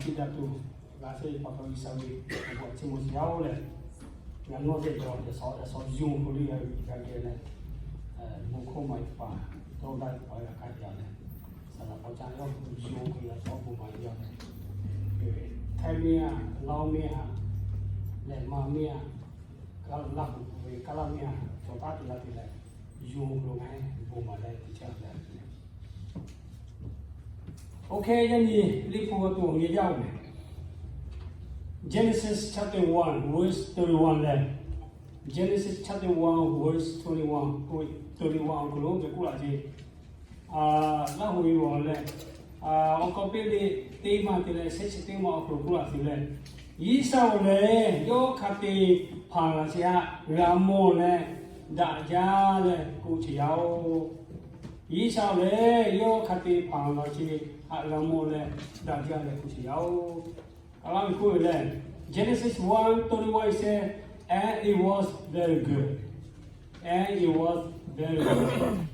Chi daꞈ tuˬ g'a sheˍ pa taw, G'uiˬsha ve awˬ bon chi mawˬ shiˍ yaˇ-oˬ lehˬ, ngaˬ nawˬ sheˍ cawˬ yaꞈ shawˍ yaꞈ shawˍ yonˍ k'o le, g'a geh leh, bon hkawˇ maˍ-e teˇ hpaˍ, dawˇ daꞈ teˇ hpaˍ g'a kaˇ jaˇ leh, saˍ laꞈ k'awꞈ ca yawˇ yonˍ k'o yaꞈ shawˍ bon maˍ-e yaˇ leh, Htaiˇ miˇ-a, Laoˇ miˇ-a, Lehˬ ma miˇ-a, Laˇ huˍ ve Kaˇ laˇ miˇ-a, cawˬ taˉ te la te leh, yonˍ k'o lo ngaˬ bon maˍ leh teˇ caˇ leh, OK, yaˇ nyi Liꞈ hpu g'a tuˬ awˬ nyi jaˇ-oˬ. Genesis chapter one verse thirty-one leh, Genesis chapter one verse twenty-one, thirty-one awˬ hk'aw lo ve k'oˆ laꞈ ce. Laˇ huˍ ve awˬ leh, awˬ k'aw piˇ ve teˇ maˬ te leh shehˆ chi teˇ maˬ awˬ hk'aw lo k'oˆ laꞈ ce leh, Yiˇsaˍ-oˬ lehˬ yawˇ hk'a te hpanˍ laꞈ ce haꞈ g'a mawˬ leh daꞈ jaˇ leh k'oˆ ce yaˇ-oˬ. Yiˇsaˍ-oˬ lehˬ yawˇ hk'a te hpanˍ laꞈ ce haꞈ g'a mawˬ leh daꞈ jaˇ leh k'oˆ ce yaˇ-oˬ. A laˇ ve k'oˆ ve lehˬ, Genesis one thirty-one says, and it was very good. And it was very good.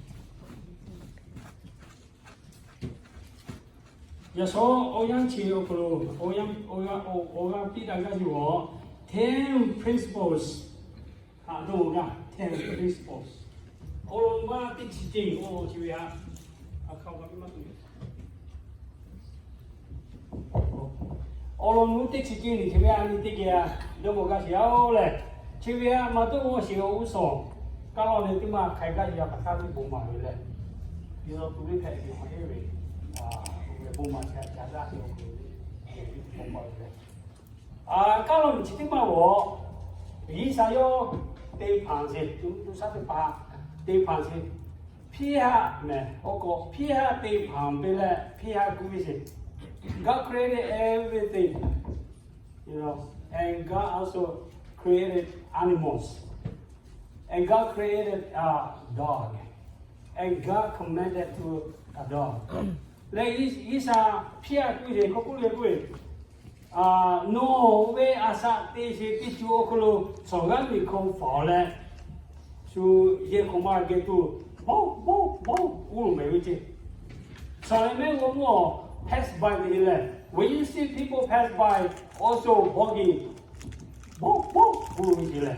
Yaꞈ shawˍ awˬ yanˇ chi awˬ hk'aw lo, awˬ yanˇ, awˬ g'aˇ piˇ daꞈ gaˇ ve awˬ, ten principles haꞈ dawˇ gaˇ, ten principles. Awˬ lawn maˇ teˇ chi teˇ awˬ chi ve haꞈ, a hkaoˍ g'a piˇ maˇ tuˬ. Awˬ lawn mvuhˇ teˇ chi teˇ nyi chi ve a nyi teˇ geh a dawˇ gaˇ sheˍ yaˇ-oˬ lehˬ, chi ve a maˇ dawˇ g'awˇ sheˍ awˬ g'uˇ suhˍ, kaˇ law leh teˇ maˇ hk'aiˬ gaˇ yaˇ hpaˍ htaˇ ve bon maˍ ve lehˬ, Liꞈ hpu tuˬ ve hpehꞈ ve maˇ heˆ ve, bon maˍ chi a ca daˇ ve awˬ hk'aw lo ve bon maˍ ve lehˬ, kaˇ law nyi chi teˇ maˇ g'awˬ, G'uiˬsha yawˇ te hpanˍ sheˍ, tuꞈ tuꞈ shaˉ teˇ hpaˍ te hpanˍ sheˍ. Hpiˇ haˆ mehˍ, oˇ k'o hpiˇ haˆ te hpanˍ ve leh hpiˇ haˆ guˇ ve sheˍ. God created everything, you know, and God also created animals. And God created a dog. And God commanded to a dog. Leh G'uiˬsha hpiˇ haˆ guˇ ve k'oˆ k'oˆ le k'oˆ ve, nawˬ ve a shaꞈ te sheˍ teˇ cuˬ awˬ hk'aw lo shawˍ g'aˇ miˬ hkawˇ faˍ leh, shu yehˬ hk'awꞈ ma geh tuˬ, bawˆ bawˆ bawˆ g'uˇ loˬ mehˍ ve ce. Shawˍ leh mehˆ g'awˇ mvuhˇ awˬ pass by te leh, when you see people pass by, also barking, bawˆ bawˆ g'uˇ loˬ ve ce leh,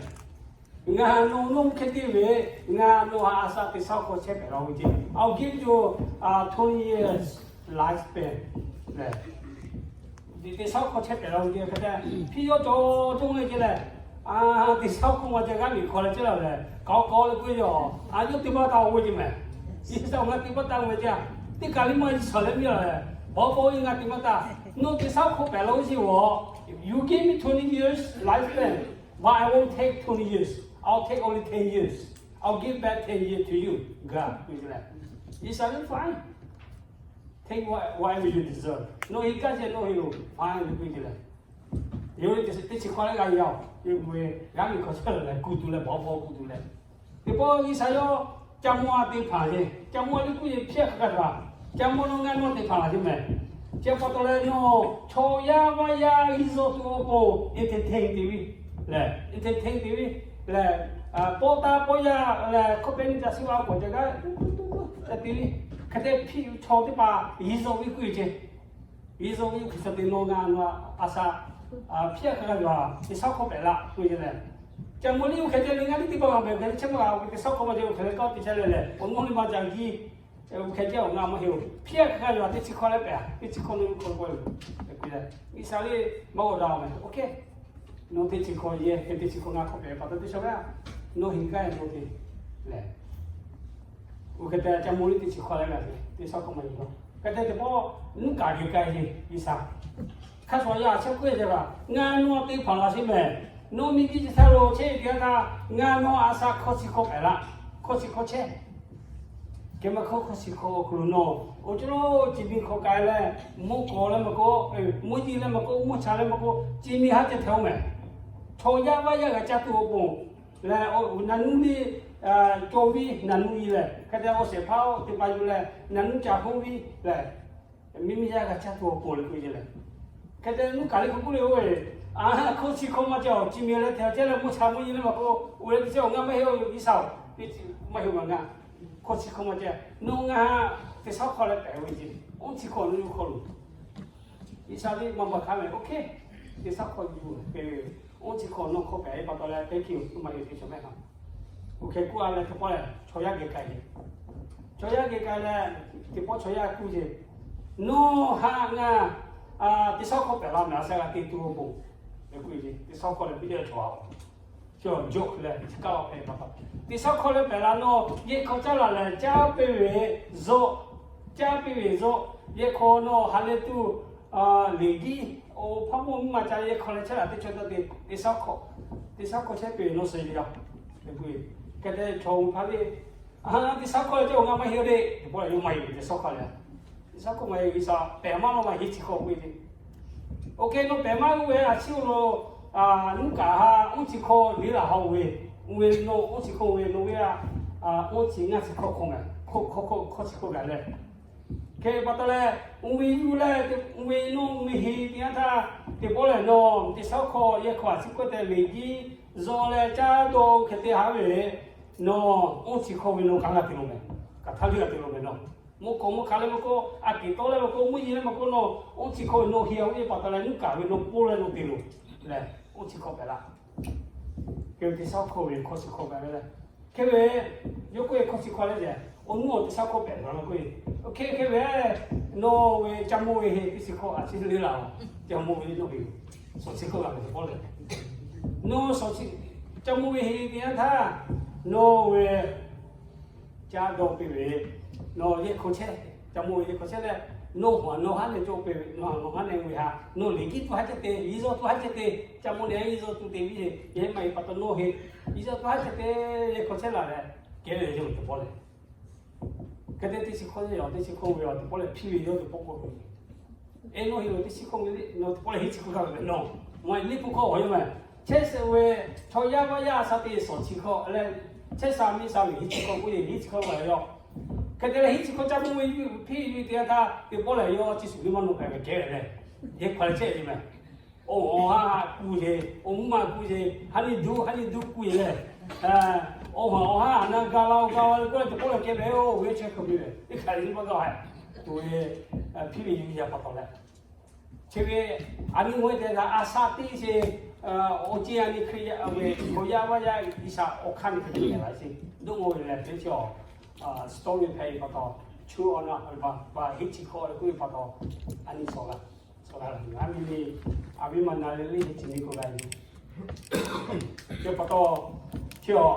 ngaˬ nawˬ nawˬ hk'e te ve, ngaˬ nawˬ haꞈ a shaꞈ teˇ shaˉ hkawˇ chehˇ pehˍ la ve ce. I'll give you twenty years lifespan. Teˇ shaˉ hkawˇ chehˇ pehˍ la ve ce hk'e te, hpiˇ yawˇ cawˬ cawˬ ve ce leh, teˇ shaˉ hkawˇ ma ce g'aˇ miˬ hkawˇ leh chehˇ la leh, k'aoˍ k'aoˍ leh k'oˆ ve yoˬ. A yawˇ teˇ maˇ taˇ oˇ ve ce mehˍ. Iˉsaˍreˍlaˆ teˇ maˇ taˇ ve ce. Teˇ kaˬ liˇ maˇ Iˉsaˍreˍlaˆ miˇ la leh, bawˆ bawˆ ve ngaˬ teˇ maˇ taˇ. Nawˬ teˇ shaˉ hkawˇ pehˍ la ve ce g'awˬ, you give me twenty years lifespan, but I won't take twenty years. I'll take only ten years. I'll give back ten years to you. God, Iˉsaˍreˍlaˆ, fine. Take what, whatever you deserve. Nawˬ heˆ gaˇ ce nawˬ heˆ lo, fine, k'oˆ ce leh, yawˇ ve teˇ chi hkawˇ leh g'a yaˇ-oˬ, yawˇ ve g'aˇ miˬ hkawˇ chehˇ la leh kuˬ tuˬ leh bawˆ bawˆ kuˬ tuˬ leh, teˇ pawˆ Iˉsaˍreˍlaˆ ca mawˇ a te hpanˍ ce. Ca mawˇ a le k'oˆ ve hpiˇ haˆ hk'a gaˇ, ca mawˇ nawˬ ngaˬ nawˬ te hpanˍ la ce mehˍ. Chi pa taw leh nawˬ chaw yaˇ vaˇ yaˇ g'uˇ suhˍ tuˬ awˬ pon entertain te ve lehˬ, entertain te ve lehˬ, pawˆ taˇ pawˆ yaˇ lehˬ, hkawˇ pehꞈ nyi ca shiˉ va k'awꞈ ca gaˇ ca te ve. Hk'e te hpiˇ chaw teˇ hpaˍ g'uˇ suhˍ ve k'oˆ ve ce. G'uˇ suhˍ ve Hkriꞈ chaw te nawˬ ngaˬ nawˬ a shaꞈ hpiˇ haˆ hk'a gaˇ ve teˇ shaˉ hkawˇ pehˍ la k'oˆ ve leh, ca mawˇ liˇ oˇ hk'e ce le ngaˬ liˇ teˇ hpaˍ g'a pehˍ hk'e le chehˇ maˇ g'a ve teˇ shaˉ hkawˇ maˇ ce oˇ hk'e le kawˇ te chehˇ leh lehˬ, awˬ nawˉ liˇ maˇ ca g'uˇ Oˇ hk'e ce awˬ ngaˬ maˇ heˆ-oˬ. Hpiˇ haˆ hk'a gaˇ ve teˇ chi hkawˇ leh pehˍ, teˇ chi hkawˇ nawˬ ve hkawˇ k'oˆ ve, k'oˆ leh, Iˉsaˍreˍlaˆ maˇ g'awˬ daꞈ mehˍ. OK, nawˬ teˇ chi hkawˇ yehˇ hk'e teˇ chi hkawˇ ngaˬ hk'awꞈ pehˍ pa taw teˇ shaˉ ve a, nawˬ heˆ gaˇ ve nawˬ te lehˬ, oˇ hk'e te ca mawˇ liˇ teˇ chi hkawˇ leh g'a ve teˇ shaˉ hkawˇ maˇ heˆ lawˬ. Hk'e te teˇ pawˆ nuˇ kaˍ geh k'ai ve Iˉsaˍreˍlaˆ hk'a shuˍ yaˇ chehˇ k'oˆ ve ce la, ngaˬ nawˬ te hpanˍ la sheˍ mehˍ. Nawˬ miˬ guiˇ chi htaˇ lo chehˇ ve teˇ yanˇ htaˇ ngaˬ nawˬ a shaꞈ hkawˇ chi hkawˇ pehˍ la, hkawˇ chi hkawˇ chehˇ. Kehˬ ma hkawˇ hkawˇ chi hkawˇ awˬ hk'aw lo nawˬ awˬ ceuˬ lo chi miˬ hkawˇ k'ai leh, mvuhˇ k'awꞈ leh maˇ k'oˆ, mvuhˇ jiˇ leh maˇ k'oˆ, mvuhˇ cha leh maˇ k'oˆ, chi miˬ haˉ ceh htaꞈ oˇ mehˍ. Chaw yaˇ vaˇ yaˇ g'a caˇ tuˬ awˬ pon lehˬ, naˬ nuˇ liˇ cawˬ ve naˬ nuˇ i lehˬ, hk'e te awˬ shehˍ hpaˇ teˇ hpaˍ yuˬ leh naˬ nuˇ ca hk'oˆ ve lehˬ, miˇ miˇ yaˇ g'a caˇ tuˬ awˬ pon leh k'oˆ ve ce lehˬ, hk'e te nuˇ kaˍ liˇ hk'e k'oˆ le-oˬ ve, a, hkawˇ chi hkawˇ maˇ ceh awˬ chi miˬ leh hteꞈ chehˇ leh mvuhˇ cha mvuhˇ jiˇ leh maˇ k'oˆ, oˇ leh teˇ chehˇ awˬ ngaˬ maˇ heˆ-oˬ Iˉsaˍreˍlaˆ, maˇ heˆ maˬ ngaˬ. Hkawˇ chi hkawˇ maˇ ceh nawˬ ngaˬ teˇ shaˉ hkawˇ leh pehˍ ve ce. Oˇ chi hkawˇ nawˬ yuˬ hk'aw lo G'uiˬsha liˇ maˇ baˬ hk'aˇ meh, OK, teˇ shaˉ hkawˇ yuˬ ve, oˇ chi hkawˇ nawˬ hkawˇ pehꞈ ve pa taw leh teˇ hkiˬ maˇ yehˬ teˇ chaw mehˆ ha. OK, kuˇ a leh teˇ pawˆ lehˬ chaw yaˇ geh k'ai ve, chaw yaˇ geh k'ai leh, teˇ pawˆ chaw yaˇ kuˇ ce, Nawˬ haꞈ ngaˬ teˇ shaˉ hkawˇ pehꞈ la meh, a shaꞈ g'a te tuˬ awˬ bon. Teˇ shaˉ hkawˇ leh piˇ leh chaw a Chi awˬ jawˆ hk'e leh chi kaˆ la hpehꞈ pa taw, teˇ shaˉ hkawˇ leh pehꞈ la nawˬ yehˬ hk'aw caˇ laˬ lehˬ, caˇ piˇ ve zuhˆ, caˇ piˇ ve zuhˆ, yehˬ hk'aw nawˬ ha leh tuˬ liꞈ giˉ, oˇ hpaˇ mawˇ mvuhˇ ma ca yehˬ hk'aw leh chehˇ laˬ teˇ chaw taˇ te, teˇ shaˉ hkawˇ, teˇ shaˉ hkawˇ chehˇ piˇ ve nawˬ suh ve yaˇ. Hk'e te chaw hui hpaˇ le, teˇ shaˉ hkawˇ leh cawˇ ngaˬ maˇ heˆ le, teˇ pawˆ lehˬ yawˇ maˇ heˆ ve teˇ shaˉ hkawˇ leh, teˇ shaˉ hkawˇ maˇ heˆ ve, G'uiˬsha pehꞈ maˇ law maˇ heˆ chi hkawˇ k'oˆ ve te. OK, nawˬ pehꞈ maˇ g'uˇ ve a ciˉ lo nuˇ kaꞈ ha, oˇ chi hkawˇ liˇ laˬ ha oˇ ve, oˇ ve nawˬ oˇ chi hkawˇ oˇ ve nawˬ ve a, oˇ chi ngaˇ chi hkawˇ hkawˇ ngaˬ, hkawˇ hkawˇ hkawˇ chi hkawˇ gaˬ leh, hk'e pa taw leh, oˇ ve yuˬ leh, oˇ ve nawˬ oˇ ve heˆ teˇ yanˇ htaˇ, teˇ pawˆ lehˬ nawˬ teˇ shaˉ hkawˇ yehˬ hk'aw a ciˉ k'oˆ te liꞈ giˉ zuhˆ leh caˇ dawˇ hk'e te haˉ ve, nawˬ oˇ chi hkawˇ ve nawˬ kaꞈ ngaˇ te lo meh, kaꞈ htaˇ liˇ g'a te lo meh nawˬ. Mvuhˇ hkawˇ mvuhˇ hk'a leh maˇ k'oˆ, a kiˍ tawˇ leh maˇ k'oˆ, mvuhˇ yeˬ leh maˇ k'oˆ, nawˬ oˇ chi hkawˇ ve nawˬ heˆ a ve pa taw leh nuˇ kaꞈ ve nawˬ poˇ leh nawˬ te lo leh, oˇ chi hkawˇ pehꞈ laˇ. Hk'e ve teˇ shaˉ hkawˇ ve hkawˇ chi hkawˇ pehꞈ ve le. Hk'e ve, yawˇ k'oˆ ve hkawˇ chi hkawˇ leh ce, oˇ nuˇ awˬ teˇ shaˉ hkawˇ pehꞈ la k'oˆ ve, OK, hk'e ve, nawˬ ve caˇ mawˇ ve heˆ teˇ chi hkawˇ a ciˉ liˇ laˬ, caˇ mawˇ ve nawˬ ve shawˍ chi hkawˇ g'a ve teˇ pawˆ lehˬ, nawˬ shawˍ chi, caˇ mawˇ ve heˆ teˇ yanˇ htaˇ, nawˬ ve caˇ dawˇ piˇ ve, nawˬ yehˬ hk'aw chehˇ, caˇ mawˇ ve yehˬ hk'aw chehˇ leh, nawˬ haꞈ nawˬ haˉ leh cawˇ piˇ ve, nawˬ haꞈ nawˬ haˉ leh ve ha, nawˬ liꞈ giˉ tuˬ haˉ chehˇ te, yiˇ zawˇ tuˬ haˉ chehˇ te, caˇ mawˇ leh yiˇ zawˇ tuˬ te ve, yehˬ maˇ heˆ pa taw nawˬ heˆ, yiˇ zawˇ tuˬ haˉ chehˇ te, yehˬ hk'aw chehˇ laˬ leh, kehˬ ve yawˇ teˇ pawˆ lehˬ, hk'e te teˇ chi hkawˇ yawˇ teˇ chi hkawˇ ve awˬ teˇ pawˆ lehˬ hpiˇ ve yawˇ teˇ pawˆ k'oˆ ve, Eˇ, nawˬ heˆ lo teˇ chi hkawˇ ve le, nawˬ teˇ pawˆ lehˬ hiˉ chi hkawˇ g'a ve nawˬ, maˇ heˆ liˇ hpu hkawˇ awˬ yawˇ meh, chehˇ suh ve chaw yaˇ vaˇ yaˇ a sha te shawˍ chi hkawˇ leh, chehˇ sha miˇ sha ve hiˉ chi hkawˇ k'oˆ ve hiˉ chi hkawˇ g'a ve yawˇ. Hk'e te leh hiˉ chi hkawˇ caˇ mawˇ ve hpiˇ ve teˇ yanˇ htaˇ teˇ pawˆ lehˬ yawˇ chi suhˍ liˇ maˇ nawˬ hpehꞈ ve kehˬ ve leh, yehˬ hk'aw leh chehˇ ve meh. Oˇ awˬ ha kuˬ ce, oˇ mvuhˇ ma kuˬ ce, ha nyi duˬ ha nyi duˬ kuˬ ce leh, oˇ ha awˬ ha na ga la oˬ ga la ve k'oˆ leh teˇ pawˆ lehˬ kehˬ ve oˇ ve chehˇ hk'e ve lehˬ, teˇ hk'aˬ lehˬ maˇ g'a haiˬ tuˬ ve, hpiˇ ve yuˬ yaˇ pa taw leh, chi ve a nyi oˇ ve te a sha teˇ ce, awˬ ceˇ a nyi Hkriꞈ yaˇ ve chaw yaˇ vaˇ yaˇ G'uiˬsha awˬ hk'aˇ nyi hk'e te leh laꞈ ce, doˆ mawˇ ve lehˬ teˇ chi awˬ story hpehꞈ ve pa taw, chu awˬ na pa hiˉ chi hkawˇ ve k'oˆ ve pa taw, a nyi shawˍ la, shawˍ la a nyi le, a viˉ ma na le le chi nyi k'oˆ la nyi Chi pa taw, chi awˬ,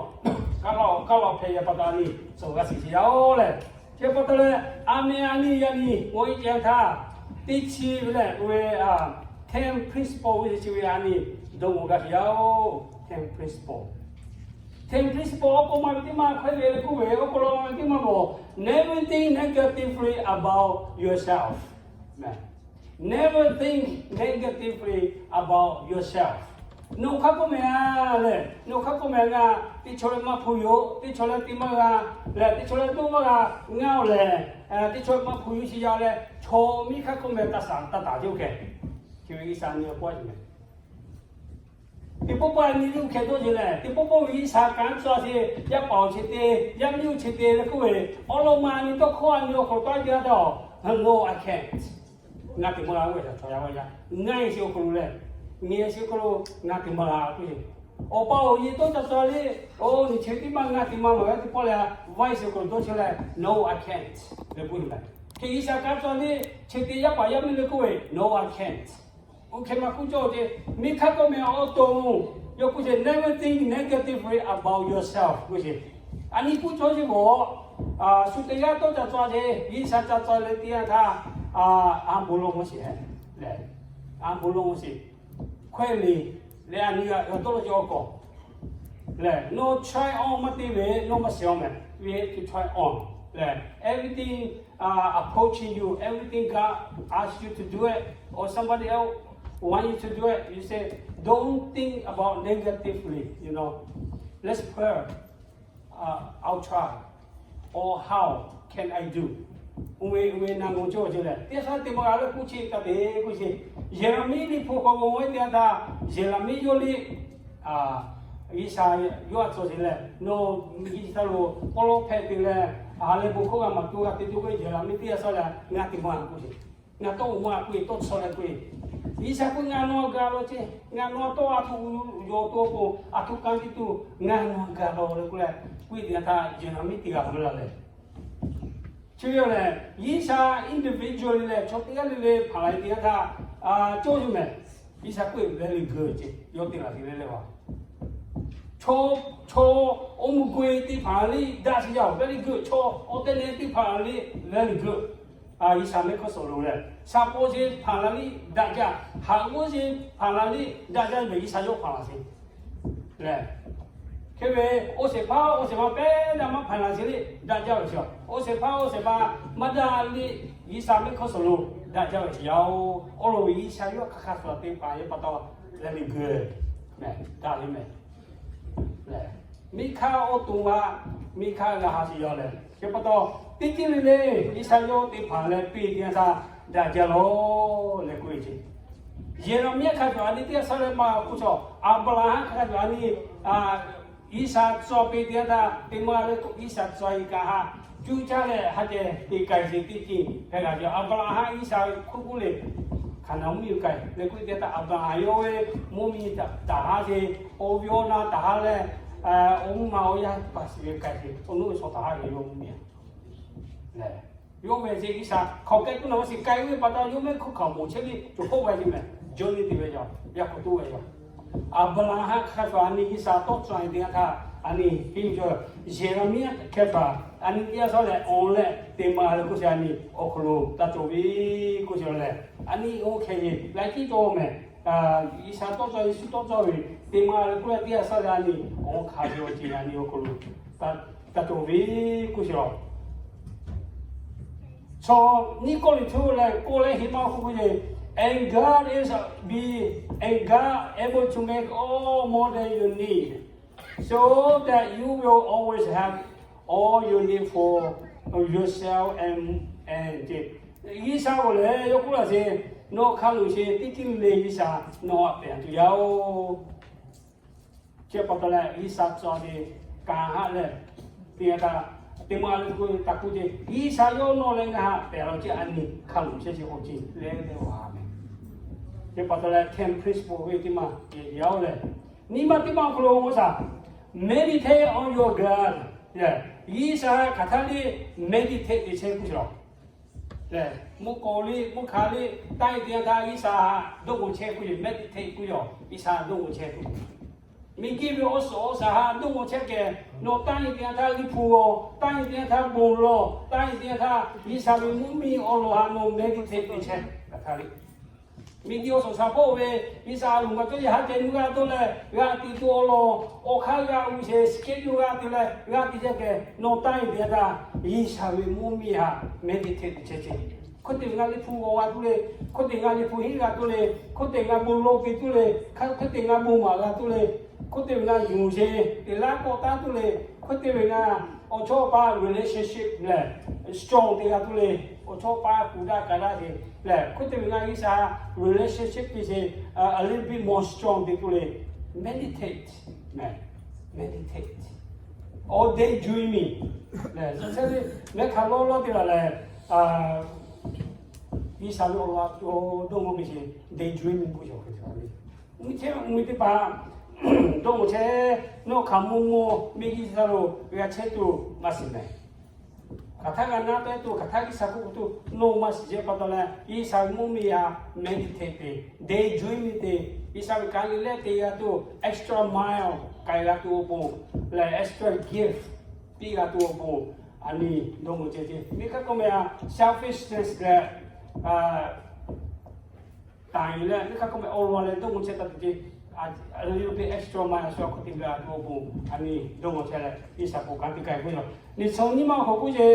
kaˇ law kaˇ law hpehꞈ ve pa taw a nyi, tcuh g'a shiˍ shiˍ yaˇ oˬ lehˬ. Chi pa taw leh, a meh a nyi yaˇ nyi awˬ e ceh htaˇ, teˇ chi ve lehˬ oˇ ve, ten principle ve chi ve a nyi, dawˇ g'a shiˍ yaˇ oˬ, ten principle. Ten principle awˬ k'o maˇ ve teˇ maˇ hk'e ve le k'oˆ ve, awˬ k'o law ve teˇ maˇ lawˬ, never think negatively about yourself. Never think negatively about yourself. Nawˬ hk'aˇ k'oˆ meh a lehˬ, nawˬ hk'aˇ k'oˆ meh ngaˬ teˇ chaw leh maˇ hpu yoˬ, teˇ chaw leh te maˇ g'a lehˬ, teˇ chaw leh toˇ maˇ g'a ngaˇ oˬ lehˬ, teˇ chaw maˇ hpu yoˬ shiˍ yaˇ leh, chaw miˇ hk'aˇ k'oˆ meh taˇ shaˍ taˇ taˍ ce oˇ hkeh. Chi ve G'uiˬsha nyi awˬ pawˆ ce meh. Teˇ pawˆ pawˆ a nyi liˇ oˇ hkeh dawˇ ce lehˬ, teˇ pawˆ pawˆ ve G'uiˬsha kanˉ tcuh a ce, yaˇ paˍ awˬ chi te, yaˇ miˇ awˬ chi te leh k'oˆ ve, awˬ lawn ma a nyi tawˇ hkawˇ a nyi awˬ hk'aw lo taˇ jaˇ taˇ-oˬ, no, I can't. Ngaˬ te maˇ g'a k'oˆ ve, chaw yaˇ vaˇ yaˇ ngaˬ e chi awˬ hk'aw lo lehˬ, ngaˬ e chi awˬ hk'aw lo ngaˬ te maˇ g'a k'oˆ ve. Awˬ pa awˬ e tawˇ ca tcuh le, oˇ nyi chi teˇ maˇ ngaˬ te maˇ maˬ ve teˇ pawˆ lehˬ, vaˇ e chi awˬ hk'aw lo dawˇ chehˇ leh, no, I can't leh k'oˆ ve. Hk'e G'uiˬsha kanˉ tcuh le, chi te yaˇ paˍ yaˇ miˇ leh k'oˆ ve, no, I can't. Oˇ hkeh maˇ k'oˆ cawˇ ce, miˇ hk'aˇ k'oˆ meh awˬ to, yawˇ k'oˆ ce, never think negatively about yourself k'oˆ ce. A nyi k'oˆ cawˇ ce bawˬ, shu te g'aˇ tawˇ ca tcuh ce, G'uiˬsha ca tcuh leh teˇ yanˇ htaˇ, a bon lawˇ mawˇ sheˍ lehˬ, a bon lawˇ mawˇ sheˍ, hkawehˇ le leh a nyi g'a dawˇ law ce awˬ kawˬ lehˬ, nawˬ try on maˇ te ve, nawˬ maˇ shiˍ-oˬ meh. We have to try on lehˬ, everything approaching you, everything God asks you to do it, or somebody else want you to do it, you say, don't think about negatively, you know. Let's pray. I'll try. Or how can I do? Oˇ ve, oˇ ve na ngawˬ cawˇ ce lehˬ, teˇ hk'aˇ te maˇ g'a leh k'oˆ ce, ka te k'oˆ ce. Yeˍraˍmiˆ liꞈ hpu hk'aw g'aw ve teˇ yanˇ htaˇ, Yeˍraˍmiˆ yawˇ liꞈ, G'uiˬsha yawˇ a tcuh ce lehˬ, nawˬ G'uiˬsha lo pawˇ lawˇ hpehꞈ te leh, a leh bon hkawˇ g'a maˍ tuˬ g'a te tuˬ ve Yeˍraˍmiˆ teˇ yanˇ htaˇ lehˬ, ngaˬ te maˇ g'a k'oˆ ce. Ngaˬ tawˇ oˍ ma k'oˆ ve tawˇ chaw leh k'oˆ ve, G'uiˬsha k'oˆ, ngaˬ nawˬ gaˬ law ceˇ. Ngaˬ nawˬ tawˇ a htoꞈ yawˬ to k'o, a htoꞈ kanˇ piˇ tuˬ ngaˬ nawˬ gaˬ law leh k'oˆ leh, k'oˆ ve teˇ yanˇ htaˇ, yehˬ naˍ miˉ teˇ g'aˇ hk'aˬ ma la leh, chi ve lehˬ, G'uiˬsha individual leh chaw teˇ g'aˇ le le hpanˍ la ve teˇ yanˇ htaˇ, cawˇ yuˬ mehˍ. G'uiˬsha k'oˆ ve very good ceˇ, yawˇ te laˬ te le le a. Chaw, chaw, awˬ mvuh k'oꞈ-e teˇ hpaˍ liˇ daꞈ chi yaˇ-oˬ, very good. Chaw awˬ tehˬ nehˬ teˇ hpaˍ liˇ very good. G'uiˬsha mehˆ hk'aˇ suhˍ lo leh, shaˍ paw ce hpanˍ la liˇ daꞈ jaˇ, haꞈ g'awˇ ce hpanˍ la liˇ daꞈ jaˇ ve G'uiˬsha yawˇ hpanˍ laˬ ce lehˬ, hk'e ve awˬ shehˍ hpaˇ awˬ shehˍ ma pehˉ daꞈ maˇ hpanˍ laˬ ce liˇ daꞈ jaˇ ve chi, awˬ shehˍ hpaˇ awˬ shehˍ ma maˇ daꞈ liˇ G'uiˬsha mehˆ hk'aˇ suhˍ lo daꞈ jaˇ ve chi yaˇ-oˬ. Awˬ lawn ve G'uiˬsha yawˇ hk'aˬ hk'aˇ suhˍ te hpanˍ ve pa taw, very good mehˍ, daꞈ ve mehˍ. Miˇ hk'aˇ awˬ to ma, miˇ hk'aˇ g'a ha shiˍ yaw lehˬ, chi pa taw, teˇ ceuˬ le le G'uiˬsha yawˇ te hpanˍ leh piˇ teˇ yanˇ htaˇ daꞈ jaˇ lawˬ leh k'oˆ ve ce. Yehˬ naˍ miˉ hk'a cawˬ a nyi teˇ g'aˇ shaˉ leh maˇ k'oˆ chaw, Aˍbraˍhanˍ hk'a cawˬ a nyi, G'uiˬsha tcuh piˇ teˇ yanˇ htaˇ, teˇ maˇ leh G'uiˬsha tcuh-e kaꞈ haꞈ, cuˇ caˇ leh ha ceh te k'ai ce teˇ ceuˬ hpehꞈ g'a ce. Aˍbraˍhanˍ G'uiˬsha ve hkuˆ k'oˆ le, Hkaˍnanˍ mvuhˇmiˬ k'ai leh k'oˆ ve teˇ yanˇ htaˇ, Aˍbraˍhanˍ yawˇ ve mvuhˇmiˬ taˍ haˉ ce, awˬ viˉ awˬ naˇ taˍ haˉ leh, awˬ mvuhˇ ma awˬ yaˇ paˍ shiˍ ve k'ai ce, awˬ nuˉ ve shaw taˍ haˉ ve yawˇ mvuhˇmiˬ a lehˬ, yawˇ ve ce G'uiˬsha hk'aˬ k'ai k'oˆ na maˇ shiˍ, k'ai ve pa taw yawˇ mehˆ hk'oˆ hkaoˍ moˍ chehˇ ve cawˬ hk'oˆ g'a ce mehˍ. Jawˇ nyi te ve yaˇ, yaˇ hk'oˆ toˆ ve yaˇ. Aˍbraˍhanˍ hk'a cawˬ a nyi G'uiˬsha tawˇ tcuh-e teˇ yanˇ htaˇ, a nyi piˇ cawˬ, yehˬ naˍ miˉ hk'a cawˬ a nyi teˇ yanˇ shaˉ leh awˬ leh te ma leh k'oˆ ce a nyi awˬ hk'aw lo taˇ cawˬ ve k'oˆ ce lehˬ, a nyi oˇ hkeh ve laiˉ tiˉ cawˬ mehˍ. G'uiˬsha tawˇ cawˬ, Yeˍsuˆ tawˇ cawˬ ve te ma leh k'oˆ leh teˇ yanˇ shaˉ leh a nyi awˬ hk'aˬ ve awˬ ceuˬ a nyi awˬ hk'aw lo taˇ cawˬ ve k'oˆ ce lawˬ. Chaw nyiˇ Kawˇrenˍhtuˆ leh k'oˆ leh hiˆ maˇ k'oˆ k'oˆ ce, and God is be, and God able to make all more than you need, so that you will always have all you need for yourself and, and ce. G'uiˬsha k'o lehˬ yawˇ k'oˆ laˇ ce, nawˬ hk'a loꞈ ce teˇ ceuˬ le G'uiˬsha nawˬ htaꞈ pehˬ tuˬ yaˇ-oˬ. Chi pa taw leh G'uiˬsha tcuh ce, kanˉ haˆ leh, teˇ yanˇ htaˇ, teˇ maˇ leh k'oˆ taˍ k'oˆ ce, G'uiˬsha yawˇ nawˬ leh ngaˬ htaꞈ pehˬ law ce a nyi hk'a loꞈ chehˇ ce awˬ ceuˬ leh leh a mehˍ. Chi pa taw leh ten principle ve teˇ maˇ yaˇ-oˬ lehˬ, nyi ma teˇ maˇ awˬ hk'aw lo g'uˇ shaˍ, meditate on your God. G'uiˬsha htaꞈ hk'aˬ htaˇ liˇ meditate te chehˇ k'oˆ ce lawˬ. Mvuhˇ k'oˍ liˇ mvuhˇ hk'aˬ liˇ taˇ e teˇ yanˇ htaˇ G'uiˬsha dawˇ g'awˬ chehˇ k'oˆ ce, meditate k'oˆ ce, G'uiˬsha dawˇ g'awˬ chehˇ k'oˆ ce. Miˬguiˬ ve awˬ suhˍ awˬ shaˍ htaꞈ dawˇ g'awˬ chehˇ kehˬ, nawˬ taˇ e teˇ yanˇ htaˇ liˇ hpu g'aw, taˇ e teˇ yanˇ htaˇ bon lawˬ, taˇ e teˇ yanˇ htaˇ G'uiˬsha ve mvuhˇmiˬ awˬ lawn htaꞈ nawˬ meditate te chehˇ hk'aˬ htaˇ liˇ. Miˬguiˬ awˬ suhˍ shaˍ hpawˇ ve G'uiˬsha a loˍ ma cawˇ yaˇ haˉ ceh nuˇ g'aˇ dawˇ leh g'a te tuˬ awˬ lawn, awˬ hk'aˇ g'a uiˍ sheˍ, schedule g'a te leh g'a te chehˇ kehˬ, nawˬ taˇ e teˇ yanˇ htaˇ G'uiˬsha ve mvuhˇmiˬ htaꞈ meditate te chehˇ ce. Hk'oˆ te ngaˬ liˇ hpu g'aw g'a tuˬ le, hk'oˆ te ngaˬ liˇ hpu henˇ g'a tuˬ le, hk'oˆ te ngaˬ bon lawˬ te tuˬ le, hk'oˆ te ngaˬ bon maˍ g'a tuˬ le, hk'oˆ te ve ngaˬ yuˬ sheˍ te laˇ k'awꞈ taˉ tuˬ le, hk'oˆ te ve ngaˬ awˬ chawˇ awˬ paˇ relationship lehˬ strong te g'a tuˬ le, awˬ chawˇ awˬ paˇ kuˬ daꞈ ka daꞈ te lehˬ, hk'oˆ te ve ngaˬ G'uiˬsha relationship te sheˍ a little bit more strong te tuˬ le. Meditate, meditate, or daydreaming lehˬ, mehˆ hk'a lawˇ lawˇ te la lehˬ, G'uiˬsha ve awˬ lawn dawˇ g'awˬ ve sheˍ, daydreaming k'oˆ yaw hk'e te la le. Mvuhˇ chehˇ mvuhˇ teˇ hpaˍ dawˇ g'awˬ chehˇ, nawˬ hk'aˬ mvuh mvuh miˬguiˬ G'uiˬsha lo g'a chehˇ tuˬ maˇ shiˍ mehˍ. Hk'aˬ htaˇ g'a naˉ tawˆ e tuˬ, hk'aˬ htaˇ G'uiˬsha k'oˆ tuˬ nawˬ maˇ shiˍ ce pa taw leh, G'uiˬsha ve mvuhˇmiˬ htaꞈ meditate te, daydreaming te, G'uiˬsha ve kanˉ le leh te g'a tuˬ extra mile k'ai g'a tuˬ awˬ pon lehˬ, extra gift piˇ g'a tuˬ awˬ pon a nyi dawˇ g'awˬ chehˇ ce. Miˬ hk'aˇ k'oˆ meh a selfishness leh taˍ yuˬ leh miˬ hk'aˇ k'oˆ meh awˬ lawn leh dawˇ g'awˬ chehˇ taˍ tuˬ ce. A little bit extra mile a shu a hk'oˆ te g'a tuˬ awˬ pon a nyi dawˇ g'awˬ chehˇ leh G'uiˬsha k'oˆ kanˉ te k'ai k'oˆ yaw. Liꞈ hk'aw nyiˇ maˇ awˬ hk'aw k'oˆ ce,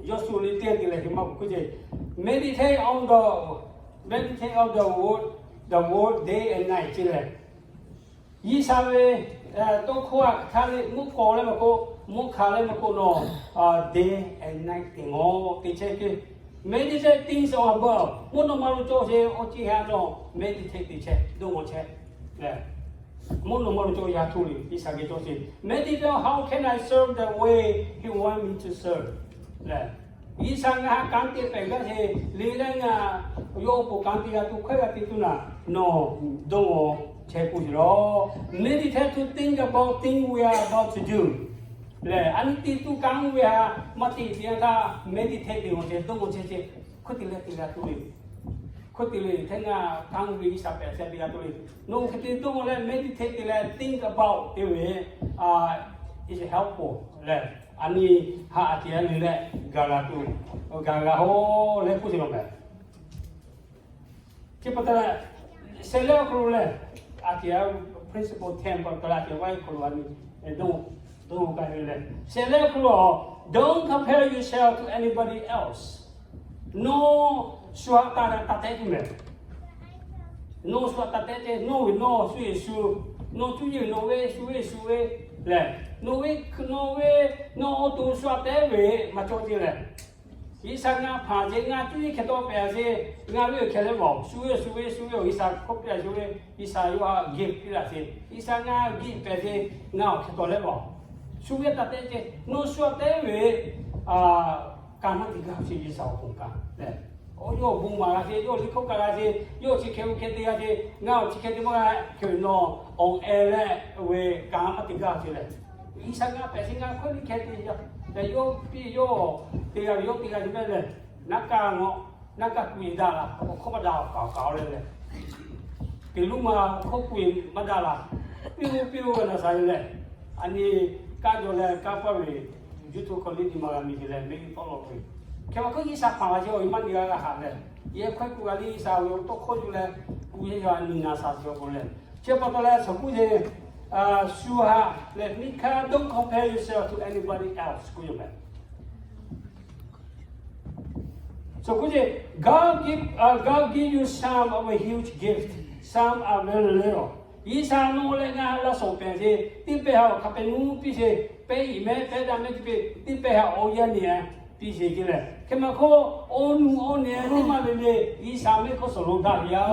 Yawˇsuˆ liꞈ teˇ te leh hiˍ maˇ k'oˆ ce, meditate on the, meditate on the word, the word day and night ce lehˬ, G'uiˬsha ve tawˇ hkawˇ htaꞈ hk'aˬ htaˇ le mvuhˇ k'awꞈ leh maˇ k'oˆ, mvuhˇ hk'aˬ leh maˇ k'oˆ nawˬ day and night te g'awˬ te chehˇ ce. Meditate things on above. Mvuhˇ naw ma lo cawˬ sheˍ awˬ ceuˬ htaꞈ nawˬ meditate te chehˇ, dawˇ g'awˬ chehˇ lehˬ, mvuhˇ naw ma lo cawˬ yaˇ htoꞈ le G'uiˬsha geh cawˬ sheˍ. Meditate, how can I serve the way He want me to serve lehˬ, G'uiˬsha ngaˬ haꞈ kanˉ te pehˍ gaˇ sheˍ le leh ngaˬ yawˇ awˬ pon kanˉ te g'a tuˬ hkawehˇ g'a te tuˬ naˬ, nawˬ dawˇ-oˬ chehˇ k'oˆ sheˍ lawˬ. Meditate to think about things we are about to do lehˬ, a nyi te tuˬ kanˉ ve htaꞈ maˇ te te htaˇ meditate te-oˬ ceh dawˇ-oˬ ceh ceh, hk'oˆ te leh te g'a tuˬ ve, hk'oˆ te leh hteˇ ngaˬ kanˉ ve G'uiˬsha pehꞈ sheh te g'a tuˬ ve, nawˬ hk'e te dawˇ leh meditate te leh think about te ve, is helpful lehˬ, a nyi haꞈ a te le leh gaˬ g'a tuˬ, gaˬ g'a hoˬ leh k'oˆ sheˍ law mehˍ. Chi pa taw leh, shehˍ lehˆ awˬ hk'aw lo lehˬ, a te principle ten pa taw leh a te awˬ hk'aw lo a nyi dawˇ, dawˇ-oˬ gaˇ ve lehˬ, shehˍ lehˆ awˬ hk'aw lo, don't compare yourself to anybody else. Nawˬ shu htaꞈ taˇ taˇ tehˆ tuˬ mehˍ. Nawˬ shu htaꞈ taˇ tehˆ ceh, nawˬ ve nawˬ, shu ve shu, nawˬ cuˇ yiˍ ve nawˬ ve, shu ve shu ve lehˬ, nawˬ ve, nawˬ ve, nawˬ awˬ to shu htaꞈ tehˆ ve maˇ cawˬ ceh lehˬ, G'uiˬsha ngaˬ hpanˍ ceh, ngaˬ cuˇ yiˍ hkeh taw pehˍ ceh, ngaˬ ve awˬ hkeh leh vaˬ-oˬ, shu ve shu ve shu ve-oˬ, G'uiˬsha hkawˇ piˇ laˇ shu ve, G'uiˬsha yawˇ htaꞈ gift piˇ laˇ ceh, G'uiˬsha ngaˬ gift pehˍ ceh, ngaˬ awˬ hkeh taw leh vaˬ-oˬ, shu ve taˇ tehˆ ceh, nawˬ shu htaꞈ tehˆ ve kanˉ maˇ te gaˇ ceh G'uiˬsha awˬ pon kaꞈ lehˬ, yawˇ bon maˍ g'a ceh, yawˇ liꞈ hkawˇ kaꞈ g'a ceh, yawˇ chi hkeh ve hkeh te g'a ceh, ngaˬ awˬ chi hkeh te maˇ g'a hkeh ve nawˬ awˬ ehˍ leh ve kanˉ maˇ te gaˇ ceh lehˬ, G'uiˬsha ngaˬ pehˍ ceh ngaˬ hkawˇ liˇ hkeh te yaˇ tehꞈ yawˇ piˇ yawˇ te g'a ve yawˇ te g'a ceh mehˍ lehˬ, naˉ kaˇ ngawˆ, naˉ kaˇ k'oꞈ-e daꞈ la, awˬ hkawˇ maˇ daꞈ awˬ kaˍ awˬ kaˍ-oˬ leh lehˬ, teꞈ luˇ ma awˬ hkawˇ k'oꞈ-e maˇ daꞈ la, piˇ-oˬ piˇ-oˬ ve naˬ shaˍ lehˬ, a nyi kaˇ jaw leh kanˇ paˆ ve yuˇ hto hkawˇ liˇ nyi ma g'a miˬ ceh leh mehˆ g'uˇ tawˆ lawˬ ve, hkeh ma hkawˇ G'uiˬsha hpanˍ la ceh awˬ e maˇ nyi g'a g'a haꞈ leh, yehˬ hkawehˇ k'oˆ g'a liˇ G'uiˬsha ve awˬ tawˇ hkawˇ yuˬ leh, k'oˆ ve yaˇ a nyi naˬ shaˍ ceh awˬ pon lehˬ, chi pa taw leh shaˍ k'oˆ ceh, shu htaꞈ lehˬ, miˇ hkanˇ, don't compare yourself to anybody else k'oˆ ve mehˍ. Shaˍ k'oˆ ceh, God give, God give you some of a huge gift, some are very little. G'uiˬsha nawˬ leh ngaˬ laˇ shawˍ pehˍ ceh, teˇ pehˇ htaꞈ awˬ hk'a pehꞈ nuˇ piˇ ceh, pehˇ iˍ mehˆ pehˇ daꞈ mehˆ ceh pehˇ, teˇ pehˇ htaꞈ awˬ yanˇ nehˬ piˇ ceh ceh lehˬ, hkeh ma hkawˇ awˬ nuˬ awˬ nehˬ teˇ maˇ ve le, G'uiˬsha mehˆ hkawˇ suhˍ lo daꞈ ve yoˬ.